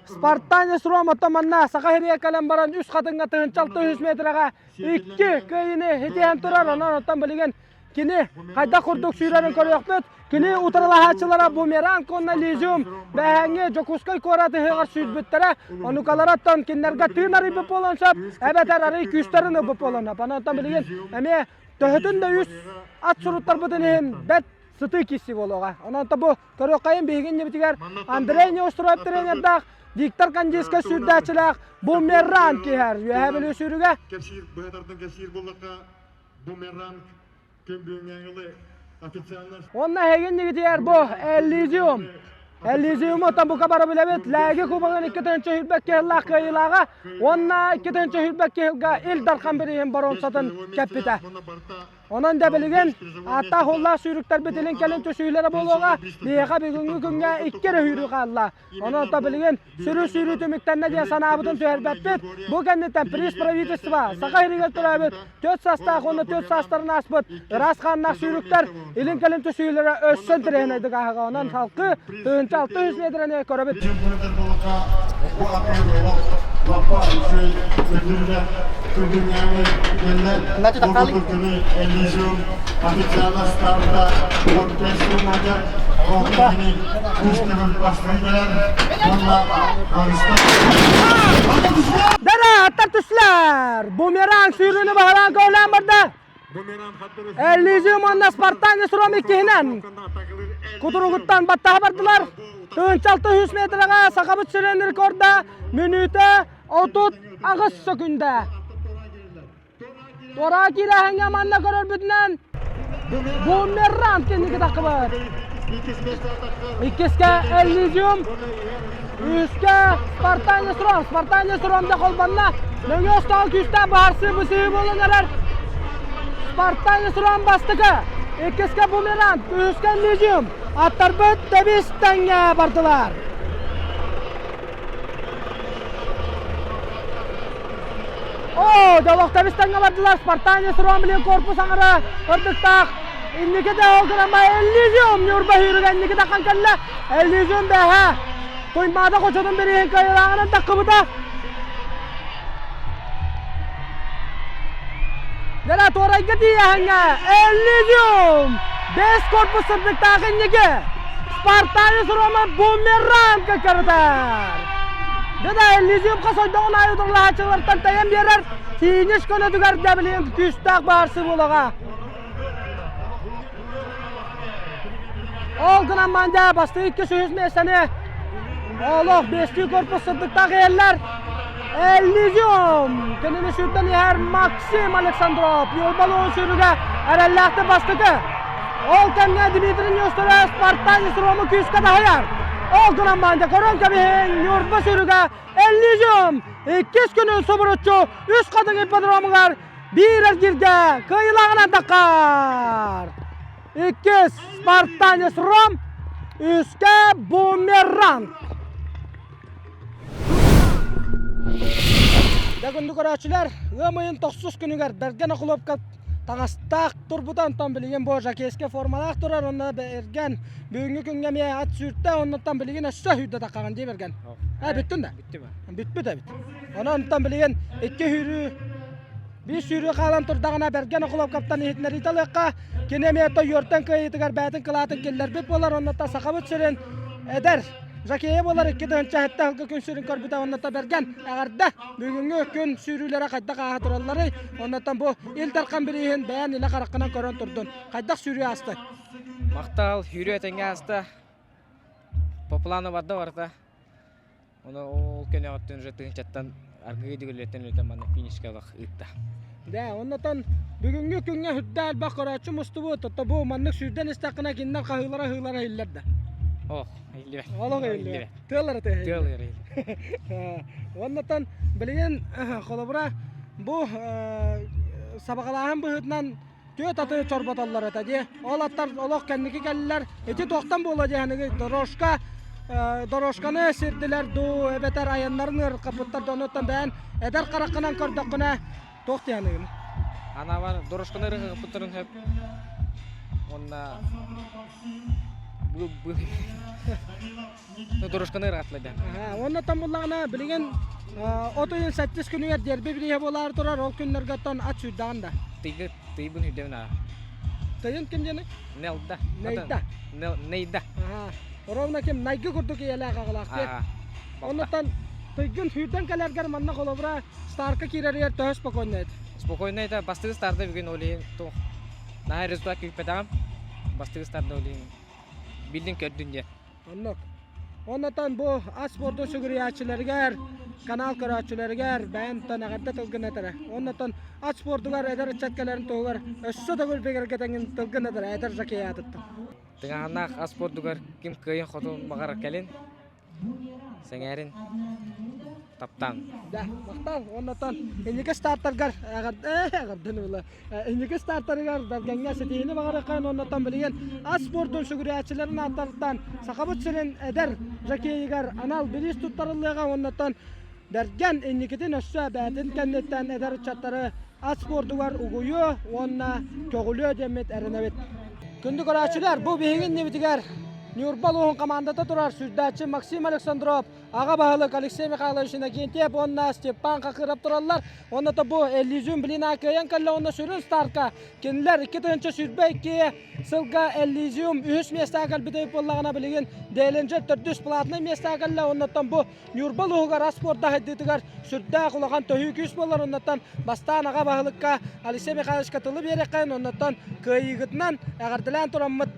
Спартанец Ром оттон манна Саха сиригэр кэлэн баран үс хатыҥҥа 1600 метрэҕэ икки кыайыыны ситиһэн турар. Онон оттон билигин Кини хайдах курдук сүүрэрин көрүөхпүт. Кини утарылаһааччылара Бумеранг уонна Лизиум бэһээҥҥи Дьокуускай куорат ыһыаҕар сүүрбүттэрэ. Онукаларыттан кинилэргэ тыын арыйбыт буолуон сөп, эбэтэр арый күүстэрин ылбыт буолуон сөп. Онон билигин эмиэ төһөтүн да үс ат суруттарбытын иһин бэрт сытыы киирсии буолуоҕа. Онон бу көрүөххэйин биһиги иннибитигэр Андрей Неустроев тренердаах Виктор Кандийскай сүүрдээччилээх Бумеранг иһэр. Үөһээ Бүлүү сүүрүгэ.
Кэпсиир быһа тардан кэпсиир буоллахха Бумеранг күн официально
Онно эһигин нигитигэр бу Эллизиум. Эллизиуму оттон бука бары билэбит. Лээги кубогын 2 кыһыллаах кыайыылааҕа уонна 2 кыһылга Ил Дархан бирииһин боруонсатын кэппитэ. Онон да билигин ааттаах уоллаах сүүрүктэрбит илин-кэлин түсүүлэрэ буолуоҕа. Биһиэхэ бүгүҥҥү күҥҥэ икки эрэ сүүрүү хаалла. Онон то билигин сүрүн сүүрүү түмүктэннэ диэн санаабытын түһэрбэппит. Бу кэнниттэн приз правительства Саха сиригэр төрөөбүт төрт саастаах уонна төрт саастарын ааспыт ыраас хааннаах сүүрүктэр илин-кэлин түсүүлэрэ өссө интэриэһинэйдик ааһыга. Онон халкы 1600 метрэни көрөбүт. Дара аттар түслэр! Бумеранг сүүрүүнү баһылаан көөлөөн барда. Эллизиум уонна Спартанец Ром иккиһинэн. Кутуругуттан баттаһа бардылар. 1600 метрэҕэ Сахабыт сирин рекорда мүнүүтэ 38 сөкүндэ. Туораа киирээһиҥҥэ манна көрөрбүтүнэн Бумеранг кэнники таххыбыт. Иккискэ Эллизиум, үскэ Спартан Сром. Спартан Сром да холбонно. Нөҥүө остоол күүстээх баһарсыы бысыы буолан эрэр. Спартан Сром бастакы. Иккискэ Бумеранг, үһүскэ Эллизиум. Аттарбыт тэбис тэҥҥэ бардылар. Оо, дьолох тэбис тэҥҥэ бардылар. Спартанец Ромлин корпус аҥара ырдыктаах. Инники да ол гынан Эллизиум Ньурба сүүрүгэ инники таххан кэллэ. Эллизиум бэһэ. Туймаада хочотун бирииһин кыайыылааҕынан таххыбыта. Дьэ, туорайга тиийэһэҥҥэ Эллизиум бэс корпус сырдыктаах инники. Спартанец Рома бумеранг кырытар. Дьэ, Эллизиум хас ойдоҕун аайы утарылаһааччылартан тэйэн биэрэр. Финиш көнөтүгэр дэбилиэн күүстээх баарсы буолаҕа. Ол гынан мандя бастыы икки сүүс миэстэни олох бестүү корпус сырдыктаах иһэллэр. Эллизиум кинини сүүрдэн иһэр Максим Александров Ньурбалуун сүүрүгэ эрэллээхтик бастакы. Ол кэмҥэ Дмитрий Нестеров Спартанец Рому күүскэ таһыйар. Ол гынан мандя көрөн кэбиһиҥ Ньурба сүүрүгэ Эллизиум иккис күнүн субуруччу үс хатыҥ ипподромугар биир эргииргэ кыайыылааҕынан таххар. Иккис Спартанец Ром, үскэ Бумеранг. Дьэ күндү көрөөччүлэр, ыам ыйын тохсус күнүгэр Бэргэн Охлопка таҥастаах турбута, онтон билигин бу жакейскай формалаах турар, онно Бэргэн бүгүҥҥү күҥҥэ эмиэ ат сүүртэ, оннуттан билигин өссө сүүрдэ таххаҕын дии Бэргэн. Ээ бүттүн да?
Бүттүм.
Бүппүт эбит. Онон онтон билигин икки сүүрүү биир сүүрүү хаалан турдаҕына Бэргэн Охлопковтан иһитиннэриитэ ылыахха. Кини эмиэ Тойуортан кыайыытыгар бэйэтин кылаатын киллэрбит буолар. Оннуттан Сахабыт сирин эдэр Жакея буолар 2007 сылга күн сирин көрбүтэ. Оннуттан Бэргэн эҕэрдэ! Бүгүҥҥү күн сүүрүүлэрэ хайдах ааһа туралларый? Оннуттан бу Ил Дархан бирииһин бэйэн илэ хараххынан көрөн турдун. Хайдах сүүрүү ааста?
Махтал, сүүрүү этэҥҥэ ааста. По плану барда барыта. Ону ол көнөҕүттэн уже тыһыынчаттан аргыый дүгүллэттэн үлэтэн манна финишка ылах ыытта.
Дэ, оннотон бүгүҥҥү күҥҥэ сүрдээх элбэх көрөөччү мустубут. Ото бу маннык сүүрдэн истэххинэ кинилэр хаһыылара хаһыылара иһиллэр да.
Ох, иһиллибэт.
Олох иһиллибэт. Тыаллара тыаһа
Тыаллара иһиллибэт.
Оннотон билигин холобура бу сабаҕалааһын быһыытынан түөрт аты чорботоллор этэ дии. Ол аттар олох кэнники кэллилэр. Ити туохтан буолуо диэхиниги дорожка дорожканы сирдилэр дуу эбэтэр айаннарын ыарырҕаппыттар да онуттан бэйэн эдэр хараххынан көрдөххүнэ туох диэхиныгын?
Анаабар дорожканы ыарырҕаппыттарын сөп уонна дорожканы ыарырҕаттылар диэн.
Уонна оттон буллаҕына билигин от ыйын сэттис күнүгэр дерби бирииһэ буолаары турар ол күннэргэ оттон ат сүүрдэҕин да?
Тыйгы тыйбын сүүрдэбин аа.
Тыйын ким диэний?
Нелда.
Нейда.
Нейда.
Ровно ким Найгы курдук ийэлээх аҕалаах дии. Оннуттан тыйгын сүүрдэн кэлэргэр манна холобура старка киирэригэр төһө спокойно это?
Спокойно это бастыгы старта бүгүн ол иһин туох наһаа результат күүппэтэҕим. Бастыгы старта ол иһин биллин көрдүн диэн.
Оннук. Оннотон бу ас спордун сүгүрүйээччилэригэр, канал көрөөччүлэригэр бэйэн эҕэрдэ тылгын этэрэ. Оннотон ат спордугар эдэр ыччат кэлэрин туһугар өссө төгүл бигэргэтэҥин тылгын этэрэ эдэр жокей аатыттан.
Тыҥааһыннаах ас спордугар ким кыайын хотун баҕарар кэлин. Сэҥээрин, таптаан.
Да, махтал. Оннотон инники стартаргар эҕэрдэн ыла. Инники стартарыгар Бэргэҥҥэ ситиһиини баҕарыаххайын оннотон билигин ас спордун сүгүрүйээччилэрин ааттарыттан Сахабыт сирин эдэр жокейигэр анал бириис туттарыллыаҕа оннотон Бэргэн инникитин өссө бэйэтин кэнниттэн эдэр ыччаттары ас спордугар угуйуо уонна көҕүлүө диэммит эрэнэбит. Күндү көрөөччүлэр, бу биһиги иннибитигэр Ньурба улууһун командата турар сүүрдээччи Максим Александров, аҕа баһылык Алексей Михайлович Иннокентьев уонна Степан Хакыров тураллар. Уонна бу Эллизиум блина кыайан кэллэ уонна сүрүн старка кинилэр 2022 сылга Эллизиум үһүс миэстэҕэ кэлбит буоллаҕына билигин Делинджер төрдүс платнай миэстэҕэ кэллэ. Оннуттан бу Ньурба улууһугар ас спорда сайдыытыгар сүрдээх улахан төһүү күүс буолар. Оннуттан бастаан аҕа баһылыкка Алексей Михайловичка тылы биэриэххэйин, оннуттан кыайыыгытынан эҕэрдэлээн тураммыт.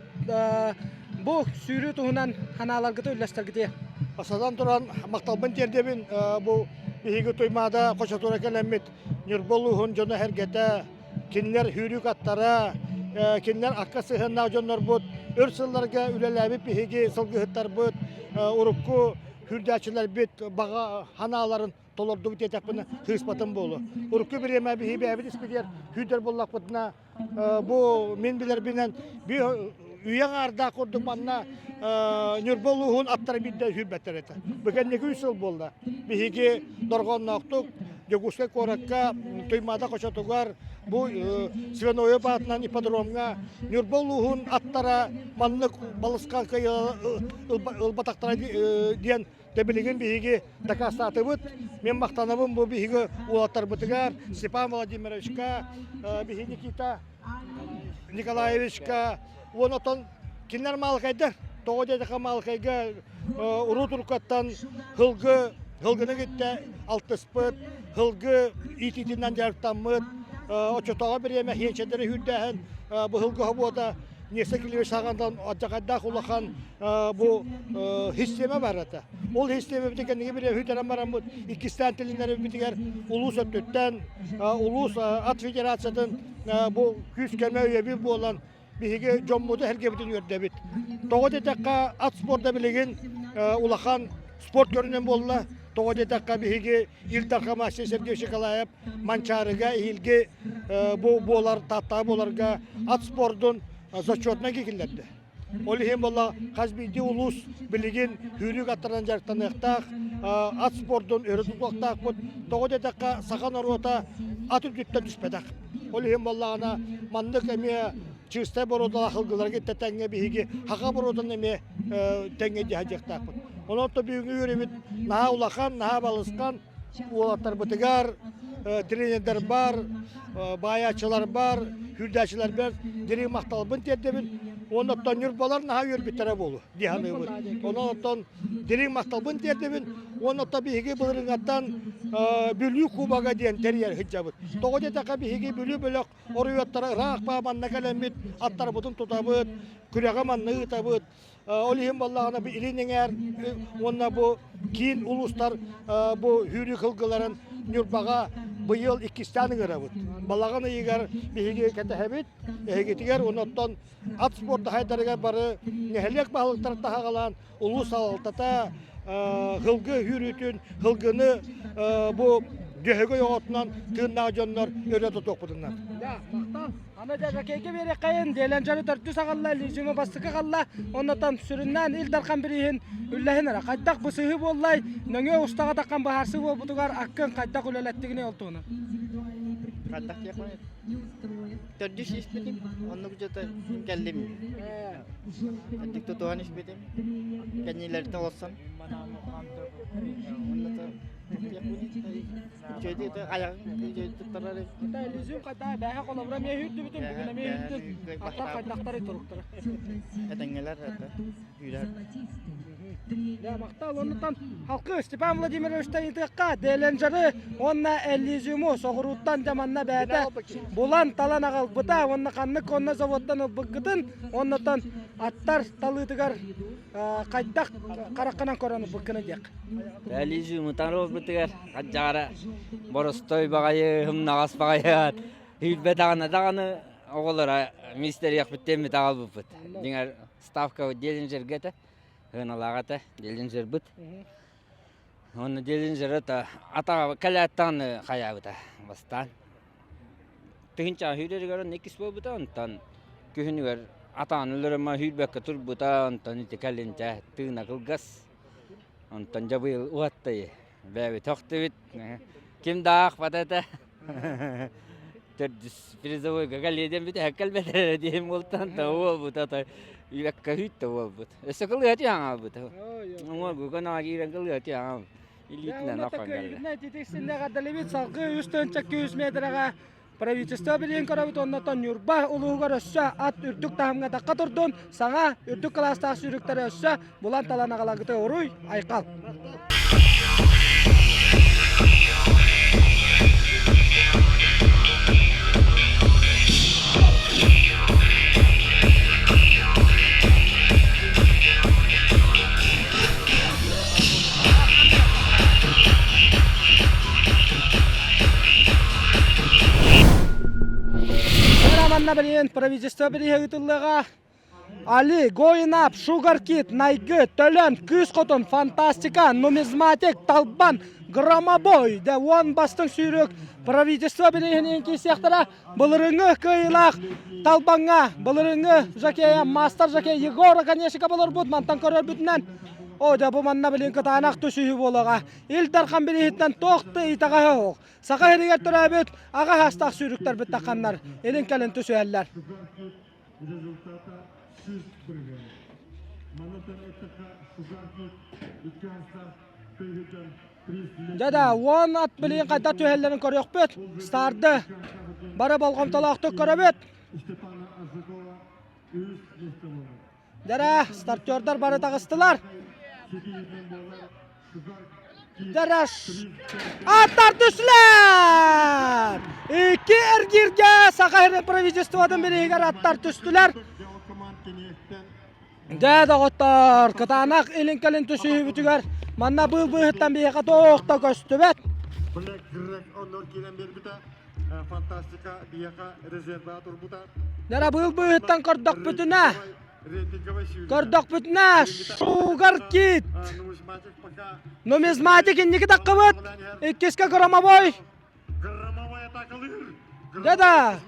Бу сүүрүү туһунан ханааларгыты үллэстэргитиэ.
Бастатан туран махталбын тиэрдэбин бу биһиги Туймаада хочотура кэлэммит Ньурба улууһун дьоно-сэргэтэ, кинилэр сүүрүүк аттара, кинилэр акка сыһыаннаах дьоннорбут өр сылларга үлэлээбит биһиги сылгыһыттарбыт урукку сүүрдээччилэрбит баҕа санааларын толордубут диэтэхпинэ сыыспатым буолуо. Урукку бириэмэ биһи бэйэбит испитигэр сүүрдэр буоллахпытына бу мин билэрбинэн үйэ аҥаардаах курдук манна Ньурба улууһун аттара биирдэ сүүрбэттэр этэ. Бу кэнники үс сыл буолла. Биһиги дорҕоонноохтук Дьокуускай куоракка Туймаада хочотугар бу Свиноев аатынан ипподромҥа Ньурба улууһун аттара маннык балысхан ылбатахтара диэн Дьэ билигин биһиги дакаастаатыбыт. Мен махтанабын бу биһиги уолаттарбытыгар Степан Владимировичка, биһи Никита Николаевичка уон отон кинилэр маалыкайдар. Тоҕо диэтэххэ маалыкайга урут уруккаттан һылгы һылгыны кытта алтыспыт, һылгы иитиитинэн дьарыктаммыт, оччотооҕу бириэмэ хиэнчэдэри үүрдээһин бу һылгы хобуота Несса Килевич саҕандан алдьархайдаах улахан бу систиэмэ бар этэ. Ол систиэмэбитин кэнниги бириэмэ сүтэрэн бараммыт иккистээн тилиннэрбитигэр улуус өттүттэн улуус ат федерациятын бу күүс-көмө өйөбүл буолан биһиги дьоммуту сэргэбитин үөрдэбит. Тоҕо диэтэххэ ат спорда билигин улахан спорт көрүнэн буолла. Тоҕо диэтэххэ биһиги Ил Дархан Мастер Сергей Николаев Манчаарыга эһиилги бу буолар Тааттаҕа буоларга ат спордун зачетнай киллэрдэ. Ол иһин буолла хас биирдии улуус билигин сүүрүүк аттарынан дьарыктаныахтаах, ат спордун өрө тутуохтаахпыт. Тоҕо диэтэххэ саха норуота ат үрдүттэн түспэтэх. Ол иһин буоллаҕына маннык эмиэ чыыстай боруодалаах ылгыларга тэҥҥэ биһиги хаха боруодан эмиэ тэҥҥэ дьаһайдыахтаахпыт. Онон бүгүҥҥү үөрүүбүт наһаа улахан, наһаа балысхан уолаттарбытыгар, тренердэр бар, баайааччылар бар, сүүрдээччилэр бар дириҥ махталбын тиэрдэбин. Уонна оттон ньурбалар наһаа үөрбүттэрэ буолуо дии саныыбын. Онон оттон дириҥ махталбын тиэрдэбин. Уонна оттон биһиги былырыыҥҥаттан Бүлүү кубога диэн тэрийэр сылдьабыт. Тоҕо диэтэххэ биһиги Бүлүү бөлөх оруйуоттара ыраах баа манна кэлэммит аттарбытын тутабыт, күрэҕи манна ыытабыт. Ол иһин буоллаҕына бу илин эҥээр уонна бу киин улуустар бу сүүрүү кылгыларын Ньурбаҕа быйыл иккистээн ыҥырабыт. Балаҕан ыйыгар биһиги кэтэһэбит. Эһигитигэр онон ат спорда хайдарыгар бары нэһилиэк баһылыктарын таһаҕалаан улуус салалтата һылгы сүүрүүтүн, һылгыны бу дьөһөгөй оҕотунан тыыннаах дьоннор өрө тутуохпутунан.
Махтал. Аны дьэ жокейга биэриэххэйин, Диэленжаны төрдүс аҕалла, Лизима бастакы аҕалла, оннотон сүрүннээн Ил Дархан бирииһин үллэһин эрэ. Хайдах бысыһыы буоллай, нөҥүө устаҕа таххан быһаарсыы буолбутугар аккын хайдах үлэлэттигиний ол туһунан?
Хайдах диэхпиний? Төрдүс испитим, оннук дьото кэллим. Өттүк тутуһан испитим. Кэннилэриттэн олорсон.
Иллюзиум хайдаа бээһэ холобура эмиэ үүрдүбүтүн бүгүн эмиэ үүрдүн аттар хайдахтарый туруктара
Этэҥҥэлэр это үүрэр.
Дьэ, махтал. Оннуттан халкы Степан Владимировичтан ыйытыахха, Деленджеры уонна Эллизиуму соҕурууттан дьэ манна бэйэтэ булан талан аҕалбыта уонна ханнык онно заводтан ылбыккытын уоннаттан аттар талыытыгар хайдах хараххынан көрөн ылбыккыны диэх.
Эллизиуму таҥарабытыгар хадьаара боростой баҕайы, һымнаҕас баҕайы Үүрбэтэҕинэ даҕаны оҕолоро миистэриэхпит диэммит аҕалбыппыт. Дьиҥэр ставка Делинджергэ этэ, сыаналаах этэ Делинджербыт. Уонна Делинджер это атаҕа кэлээт даҕаны хайаабыта бастаан. Тыһыынчаҕа сүүрэригэр онно иккис буолбута, онтон күһүнүгэр атаҕын өлөрөмө сүүрбэккэ турбута, онтон ити кэлин дьэ тыына кылгас. Онтон дьэ быйыл уһаттай бэйэбит охтубут. Ким да аахпата этэ. Төрдүс призовойга кэлиэдэн бүтэһик кэлбэтэр диэн буолтан да уолбут ата үөккэ үүт да уолбут. Өссө кылыа түһэн хаалбыт. Уҥуоргу көноҕо киирэн кылыа түһэн хаалбыт. Илиитинэн оххон кэллэ.
Титиксиннэ эҕэрдэлибит салгыы үс тыһыынча 200 метрэҕэ правительство билигин көрөбүт оннотон Ньурба улууһугар өссө ат үрдүк таһымҥа тахха турдун саҥа үрдүк кылаастаах сүүрүктэри өссө булан талан аҕалагыты уруй айхал манна билигин правительство бирииһэ ыытыллыаҕа. Али, Going Up, Sugar Kid, Найгы, Төлөн, Кыыс Хотун, Фантастика, Нумизматик, Талбан, Громобой, да уон бастыҥ сүүрүк правительство бирииһин киирсиэхтэрэ. Былырыҥҥы кыайыылаах Талбаҥҥа, былырыҥҥы жокея, мастер жокей Егор Оконешников олорбут, мантан көрөрбүтүнэн, о, дьэ бу манна билин кытаанах түсүһүү буолуоҕа. Ил Дархан бирииһиттэн туох да итэҕэһэ суох. Саха сиригэр төрөөбүт аҕа саастаах сүүрүктэрбит тахханнар илин-кэлин түсүһэллэр. Дьэ да, уон ат билигин хайдах түһэллэрин көрүөхпүт. Старды бары болҕомтолоохтук көрөбүт. Дьэрэ, стартердар бары таҕыстылар. Дьэрэ, аттар түстүлэр! Икки эргииргэ Саха сирин правительствотын бирииһигэр аттар түстүлэр. Дьэ, доҕоттор, кытаанах илин-кэлин түсүһүүбүтүгэр манна быыл быыһыттан биһиэхэ туох да көстүбэт.
Black Greg оннор киирэн биэрбитэ. Фантастика биһиэхэ резервэ турбута.
Нара быыл быыһыттан көрдөхпүтүнэ, көрдөхпүтүнэ, Sugar Kid, нумизматик инники таххыбыт, иккискэ громовой, дьэ да,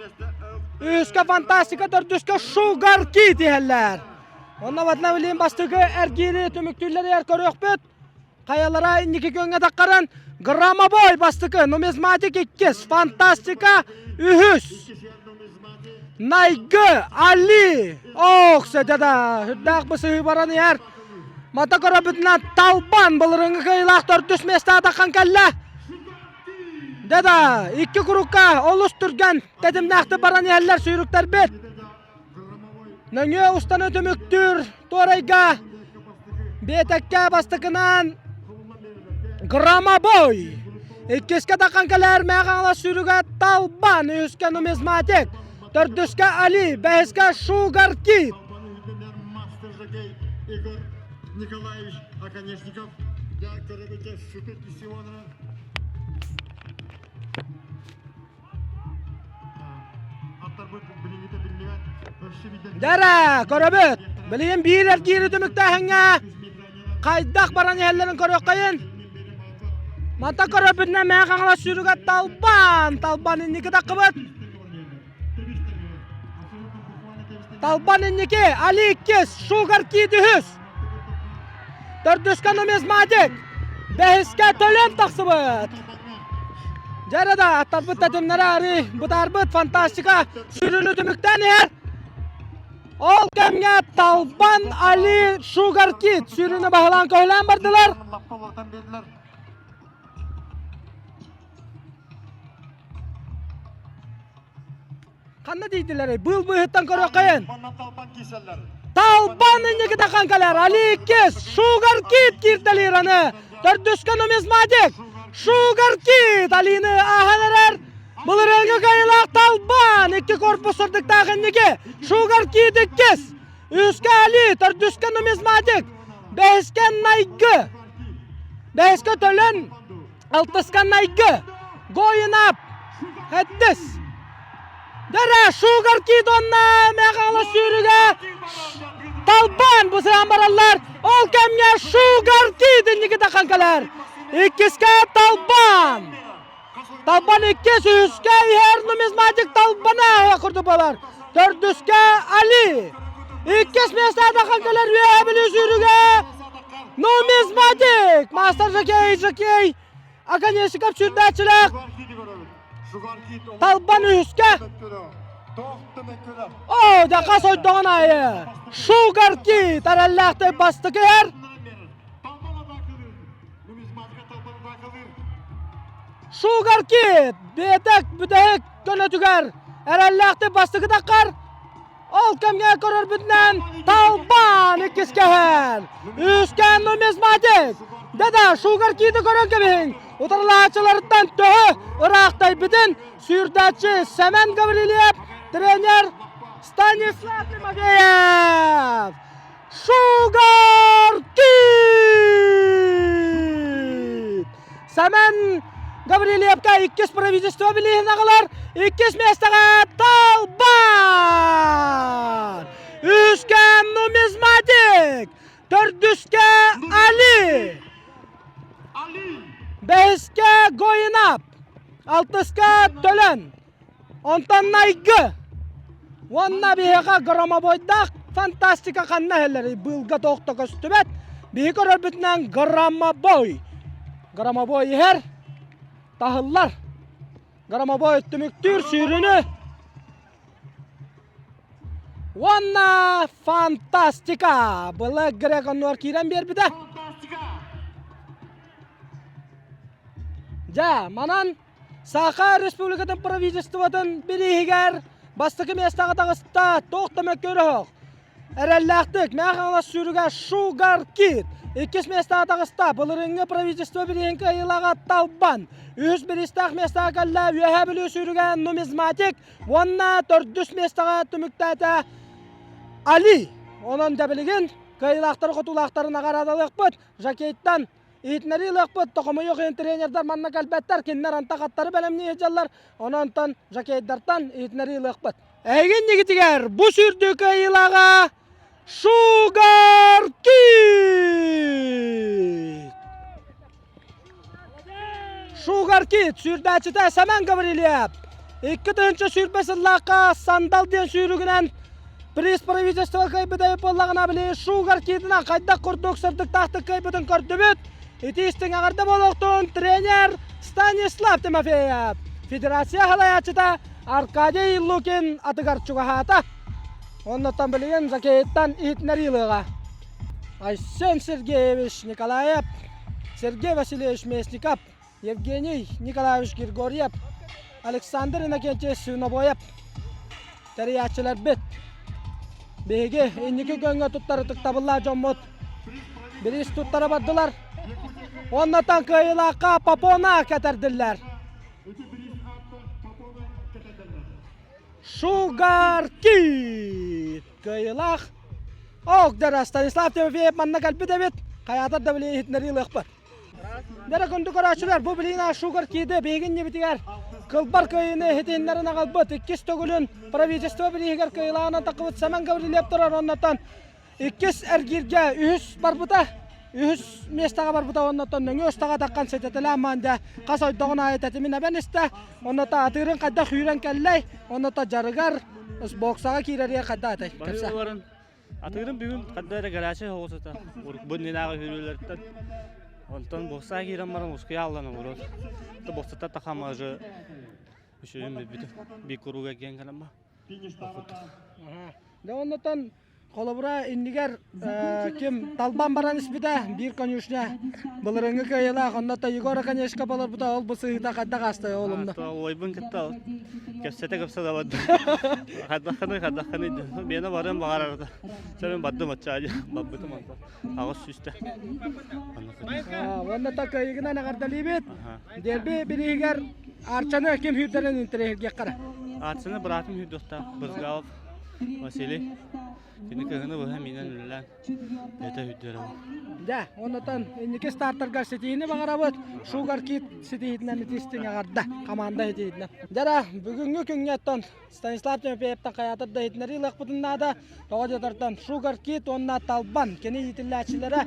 үһүскэ фантастика, төрдүскэ Sugar Kid иһэллэр. Онно ватна билин бастакы эргиири түмүктүүллэригэр көрүөхпүт. Хайалара инники күөҥҥэ таххаран Громобой бастакы, нумизматик иккис, фантастика үһүс. Найгы, Али, ох, да, үрдээх бысыһыы баран иһэр. Мата көрөбүтүнэн Талбан былырыҥҥы кыайыылаах төрдүс миэстэҕэ таххан кэллэ. Да-да, икки курукка олус түргэн тэтимнээхтик баран иһэллэр сүүрүктэрбит. Нөҥүө устаны түмүктүүр туорайга биэтэккэ бастакынан Громобой. Иккискэ таххан кэлэр Мэҕаҥалас сүүрүгэ Талбан, үһүскэ Нумизматик, төрдүскэ Али, бэһискэ Шугар Кит.
Игорь Николаевич Оконешников, я көрөбүтэ сүтүт Исионова.
Дьэрэ, көрөбүт. Билигин биир эргиири түмүктээһиҥҥэ хайдах баран иһэллэрин көрүөххэйин. Мантан көрөрбүтүнэн Мэҥэ Хаҥалас сүүрүгэ Талбан, Талбан инники таххыбыт. Талбан инники, Али иккис, Шугар Кит үһүс. Төрдүскэ нумизматик, бэһискэ төлөн тахсыбыт. Дьэрэ да аттарбыт тэтимнэрэ арыы бытаарбыт фантастика сүрүнү түмүктээн иһэр. Ол кэмҥэ Талбан Али Шугар Кит сүрүнү баһылаан көһүлээн бардылар. Ханна тиийдилэр? Быыл быыһыттан көрүөххэйин. Талбан инники тахан кэлэр. Али иккис. Шугар Кит кииртэлиир аны. Төрдүскэ нумизматик. Шугар Кит Алины ааһан эрэр. Былырыыҥҥы кыайыылаах Талбан икки корпус сырдыктаах инники. Шугар Кит иккис. Үскэ Али, төрдүскэ нумизматик. Бэһискэ Найгы. Бэһискэ Төлөн, алтыска Найгы. Going up. Хэттис. Дэрэ, Шугар Кит онна Мэхала сүүрүгэ Талбан бу сыһан бараллар. Ол кэмҥэ Шугар Кит инники тахан кэлэр. Иккискэ Талбан. Талбан иккис, үһүскэ иһэр нумизматик Талбана курдук буолар. Төрдүскэ Али. Иккис миэстэ тахан кэлэр Үөһээ Бүлүү сүүрүгэ нумизматик. Мастер жокей, жокей. Оконешников сүүрдээччилээх Талбан үһүскэ. Оо, дьэ хас ойдоҕун аайы Шугар Кит эрэллээхтик бастакы иһэр. Шугар Кит биэтэк бүтэһик көнөтүгэр эрэллээхтик бастакы таххар. Ол кэмҥэ көрөрбүтүнэн Талбан иккискэһэр. Үскэн нумизматик. Дада Шугар Киты көрөн кэбиһиҥ. Утарылааччыларыттан төһө ыраахтайбытын сүүрдээччи Сэмэн Гаврильев, тренер Станислав Тимофеев. Шугар Кит! Сэмэн Гаврильевка иккис правительство билиһин аҕалар, иккис миэстэҕэ Талбан! Үһүскэ Нумизматик. Төрдүскэ Али. Бэһискэ Гоинап. Алтыска Төлөн. Онтон Найгы. Уонна биһиэхэ громобойдаах фантастика ханна иһэллэрий? Быылга туох да көстүбэт. Биһи көрөрбүтүнэн громобой. Громобой иһэр, таһыллар. Громобой түмүктүүр сүүрүнү. Уонна фантастика! Была Грек оннугар киирэн биэрбитэ. Дьэ, манан Саха Республикатын правительствотын бирииһигэр бастакы миэстэҕэ таҕыста туох да мөккүөрөһөх. Эрэллээхтик Мэҥэ Хаҥалас сүүрүгэ Шугар Кит. Иккис миэстэҕэ таҕыста былырыыҥҥы правительство бирииһин кыайыылааҕа Талбан. Үһүс бириистээх миэстэҕэ кэллэ Үөһээ Бүлүү сүүрүгэ Нумизматик уонна төрдүс миэстэҕэ түмүктээтэ Али. Онон да билигин кыайыылаахтары хотуулаахтары наҕараадалыахпыт. Жакейттан Иһитиннэрии ылыахпыт, хомойуох иһин тренердэр манна кэлбэттэр, кинилэр антах аттары бэлэмнии сылдьаллар, онон жокейдартан иһитиннэрии ылыахпыт. Эһиги иннигитигэр бу сүүрдүү кыайыылааҕа Шугар Кит! Шугар Кит сүүрдээччитэ Сэмэн Гаврильев 2020 сыллаахха Сандал диэн сүүрүгүнэн Приз правительство кыайбыта буоллаҕына били Шугар Китынан хайдах курдук сырдыктаахтык кыайбытын көрдүбүт. Ити истиҥ эҕэрдэ буолуохтун тренер Станислав Тимофеев, федерация салайааччыта Аркадий Лукин атыгар чугаһаата. Оннуттан билигин Закейтан иһитиннэрии ылыаҕа. Айсен Сергеевич Николаев, Сергей Васильевич Местников, Евгений Николаевич Григорьев, Александр Иннокентьевич Свинобоев тэрийээччилэрбит. Биһиги инники күөҥҥэ туттар ытыктабыллаах дьоммут бириис туттара бардылар. Оннотон кыайыылаахха Попона кэтэрдиллэр. Шугар Кит кыайыылаах. Ок, дара Станислав Тимофеев манна кэлбит эбит. Хайаатар да били иһитиннэрии ылыахпыт. Дэрэ күндү көрөөччүлэр, бу билигин Шугар Киды биһигин ньибитигэр кылбар кыайыыны иһитиннэрин аҕалбыт иккис төгүлүн правительство бирииһигэр кыайыылааҕынан таххыбыт Сэмэн Гаврильев турар оннуттан иккис эргииргэ үһүс барбыта үһүс миэстэҕэ барбыта оннуттан нөҥүө устаҕа таххан ситэтэлээн маан дьэ хас ойдоҕун аайы тэтимин эбэн истэ оннуттан атыырын хайдах үүрэн кэллэй оннуттан дьарыгар боксаҕа киирэригэр хайдах этэй кэпсэ
Атыырым бүгүн ханна эрэ гаража оҕус ата. Бу иннинээҕи үүрүүлэриттэн. Онтон боксаа киирэн баран ускуйа аллан олорор. То боксата тахам уже үчүгүн билбитим. Биир курууга киэн кэлэн ба.
Дьэ оннуттан холобура иннигэр ким талбан баран испитэ биир конюшня былырыҥҥы кыайыылаах онно Егор Оконешко болорбута ол бу сыһыыта хайдах ааста ол умна
Уойбун кытта Кэпсэтэ кэпсэтэ бардым. Хайдаххыный, хайдаххыный диэн. Миэнэ барыан баҕарарда. Сэмэн бардым оччоо барбытым онтон. Аҕыс сүүстэ.
Уонна та кыайыгынан эҕэрдэлиибит. Дерби бирииһигэр Арчаны ким сүүрдэрин интэриэһиргиэххэ эрэ.
Арчаны быраатым сүүрдүөхтээх Брызгалов Василий. Кини кыһыны быһа миинэн үлэлээн бэйэтэ үрдүөрэ.
Дьэ, оннотон инники стартарга ситиһиини баҕарабыт. Sugar Kid ситиһиитинэн итистиҥ эҕэрдэ команда ситиһиитинэн. Дьэ, бүгүҥҥү күҥҥэ оттон Станислав Тимофеевтан хайаатар да иһитиннэрии ылыахпытын наада. Тоҕо диэтэртэн Sugar Kid уонна Талбан кини иитиллээччилэрэ,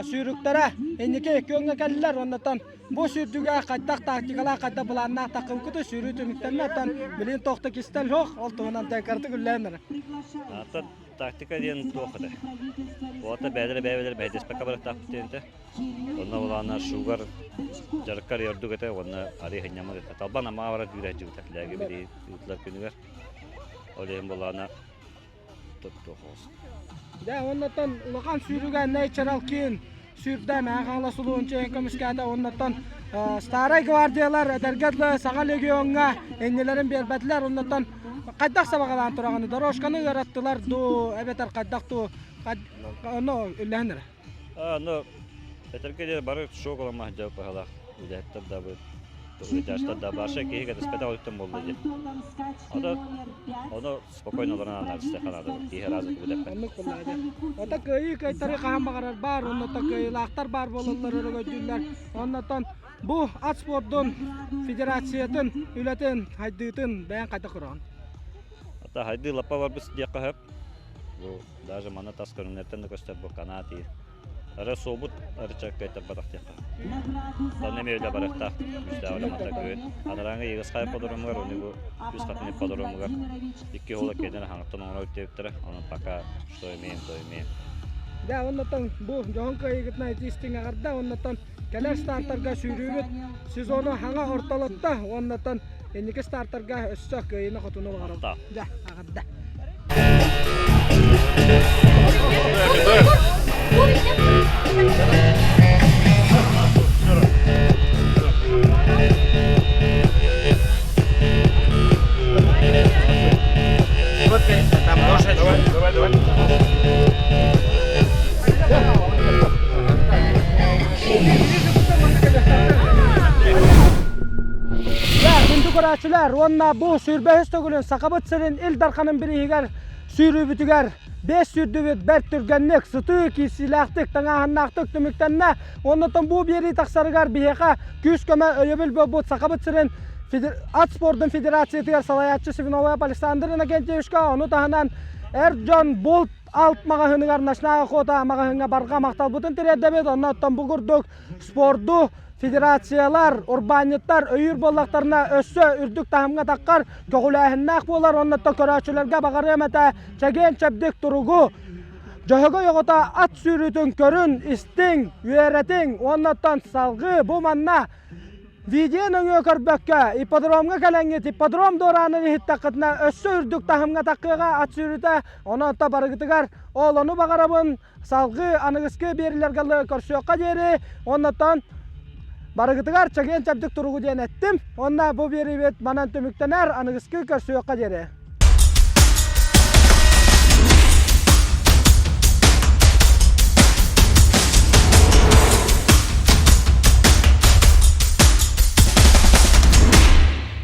сүүрүктэрэ инники күөҥҥэ кэллилэр. Оннотон Бу сүүрдүүгэ хайдах тактикалаах, хайдах былааннаах таххыбыккыт сүүрүү түмүктэннэ, оттон билигин туох да кистэл суох, ол туһунан кыратык үллээн эрэ.
Ата тактика диэн туох этэ? Уота бэйэлэрэ бэйэлэрэ бэйдэспэккэ барыктаахпыт диэн этэ. Онно былаана шугар дьарыккар ордук этэ уонна арыы хынньаммыт этэ. Талбан амаҕа баран күүрээччибит лээги били ыытылар күнүгэр. Ол иһин былаана туох
Дьэ, оннуттан улахан сүүрүгэ Natural King сүүрдэ Мэҥэ Хаҥалас улууһун чиэһин көмүскээтэ. Оннуттан Старай гвардиялар эдэргэ дылы саҥа легиоҥҥа иннилэрин биэрбэтилэр. Оннуттан хайдах сабаҕалаан тураҕыный? Дорожканы ыараттылар дуу, эбэтэр хайдах дуу? Ону үллэһин эрэ.
Ну, этэргэ диэри бары шок ыламмат дьыл быһалаах үлэһиттэр да быт тугуйдаштар да баша киһи кэтэспэтэх өттүн буолла дии. Ото ону спокойно олорон анализтыахха наада киһи разы тугу дэппэт.
Оннук буоллаҕа дьэ. Ото кыайыы кыайтарыы хаһан баҕарар баар, оннуттан кыайыылаахтар баар буолаллар өрөгөйдүүллэр. Оннуттан бу ат спордун федерациятын үлэтин, хайдыытын бэйэҥ хайдах көрөҕүн?
Ата хайдыы лаппа барбыт диэххэ сөп. Бу даже манна тас көрүҥнэртэн да көстөр бу канаат иир. Ары суобут ырычак кыайтарбатах диэххэ. Онно эмиэ үлэ барыахтаах. Күүстээх үлэ манта күн. Анарааҥы Егосхай ипподромугар, уну бу Үс Хатын ипподромугар икки уола киэннэр хаҥаттан оҥоро үттүбүттэрэ. Онон пока что имеем, то имеем.
Да, оннотон бу дьоһун кыайыгытынан итиистиҥ аҕарда, оннотон кэлэр стартарга сүүрүүбүт сезону хаҥа ортолотто, оннотон инники стартарга өссө кыайыны хотуну баҕарабыт. Да, аҕарда.
Там лошадь. Давай, давай,
Күндү көрөөччүлэр уонна бу сүүрбэһис төгүлүн Сахабыт сирин Ил Дарханын бирииһигэр сүүрүүбүтүгэр бэс сүүрдүбүт бэрт түргэнник, сытыы киирсиилээхтик, тыҥааһыннаахтык түмүктэннэ. Оннуттан бу биэрии тахсарыгар биһиэхэ күүс-көмө өйөбүл буолбут Сахабыт сирин ат спордун федерациятыгар салайааччы Свиновоев Александр Иннокентьевичка, ону таһынан эр дьон булт алт маҕаһыыныгар Ночная охота маҕаһыыҥҥа барҕа махталбытын тириэрдэбит. Онно оттон бу курдук спорду федерациялар, урбаанньыттар өйүүр буоллахтарына өссө үрдүк таһымҥа таххар көҕүлээһиннээх буолар. Оннуттан көрөөччүлэргэ баҕарыам этэ чэгиэн-чэбдик туругу, Дьөһөгөй оҕото ат сүүрүүтүн көрүн, истиҥ, үөрэтиҥ уонна оттон салгыы бу манна Видео нөҥүө көрбөккө, ипподромҥа кэлэҥҥит ипподром дуораанын иһиттэххитинэ өссө үрдүк таһымҥа таххыаҕа ат сүүрүүтэ, онон оттон барыгытыгар ол ону баҕарабын, салгыы аныгыскы биэрилэргэ көрсүөххэ диэри, оннуттан барыгытыгар чэгиэн-чэбдик туругу диэн эттим. Уонна бу биэриибит манан түмүктэнэр, аныгыскы көрсүөххэ диэри.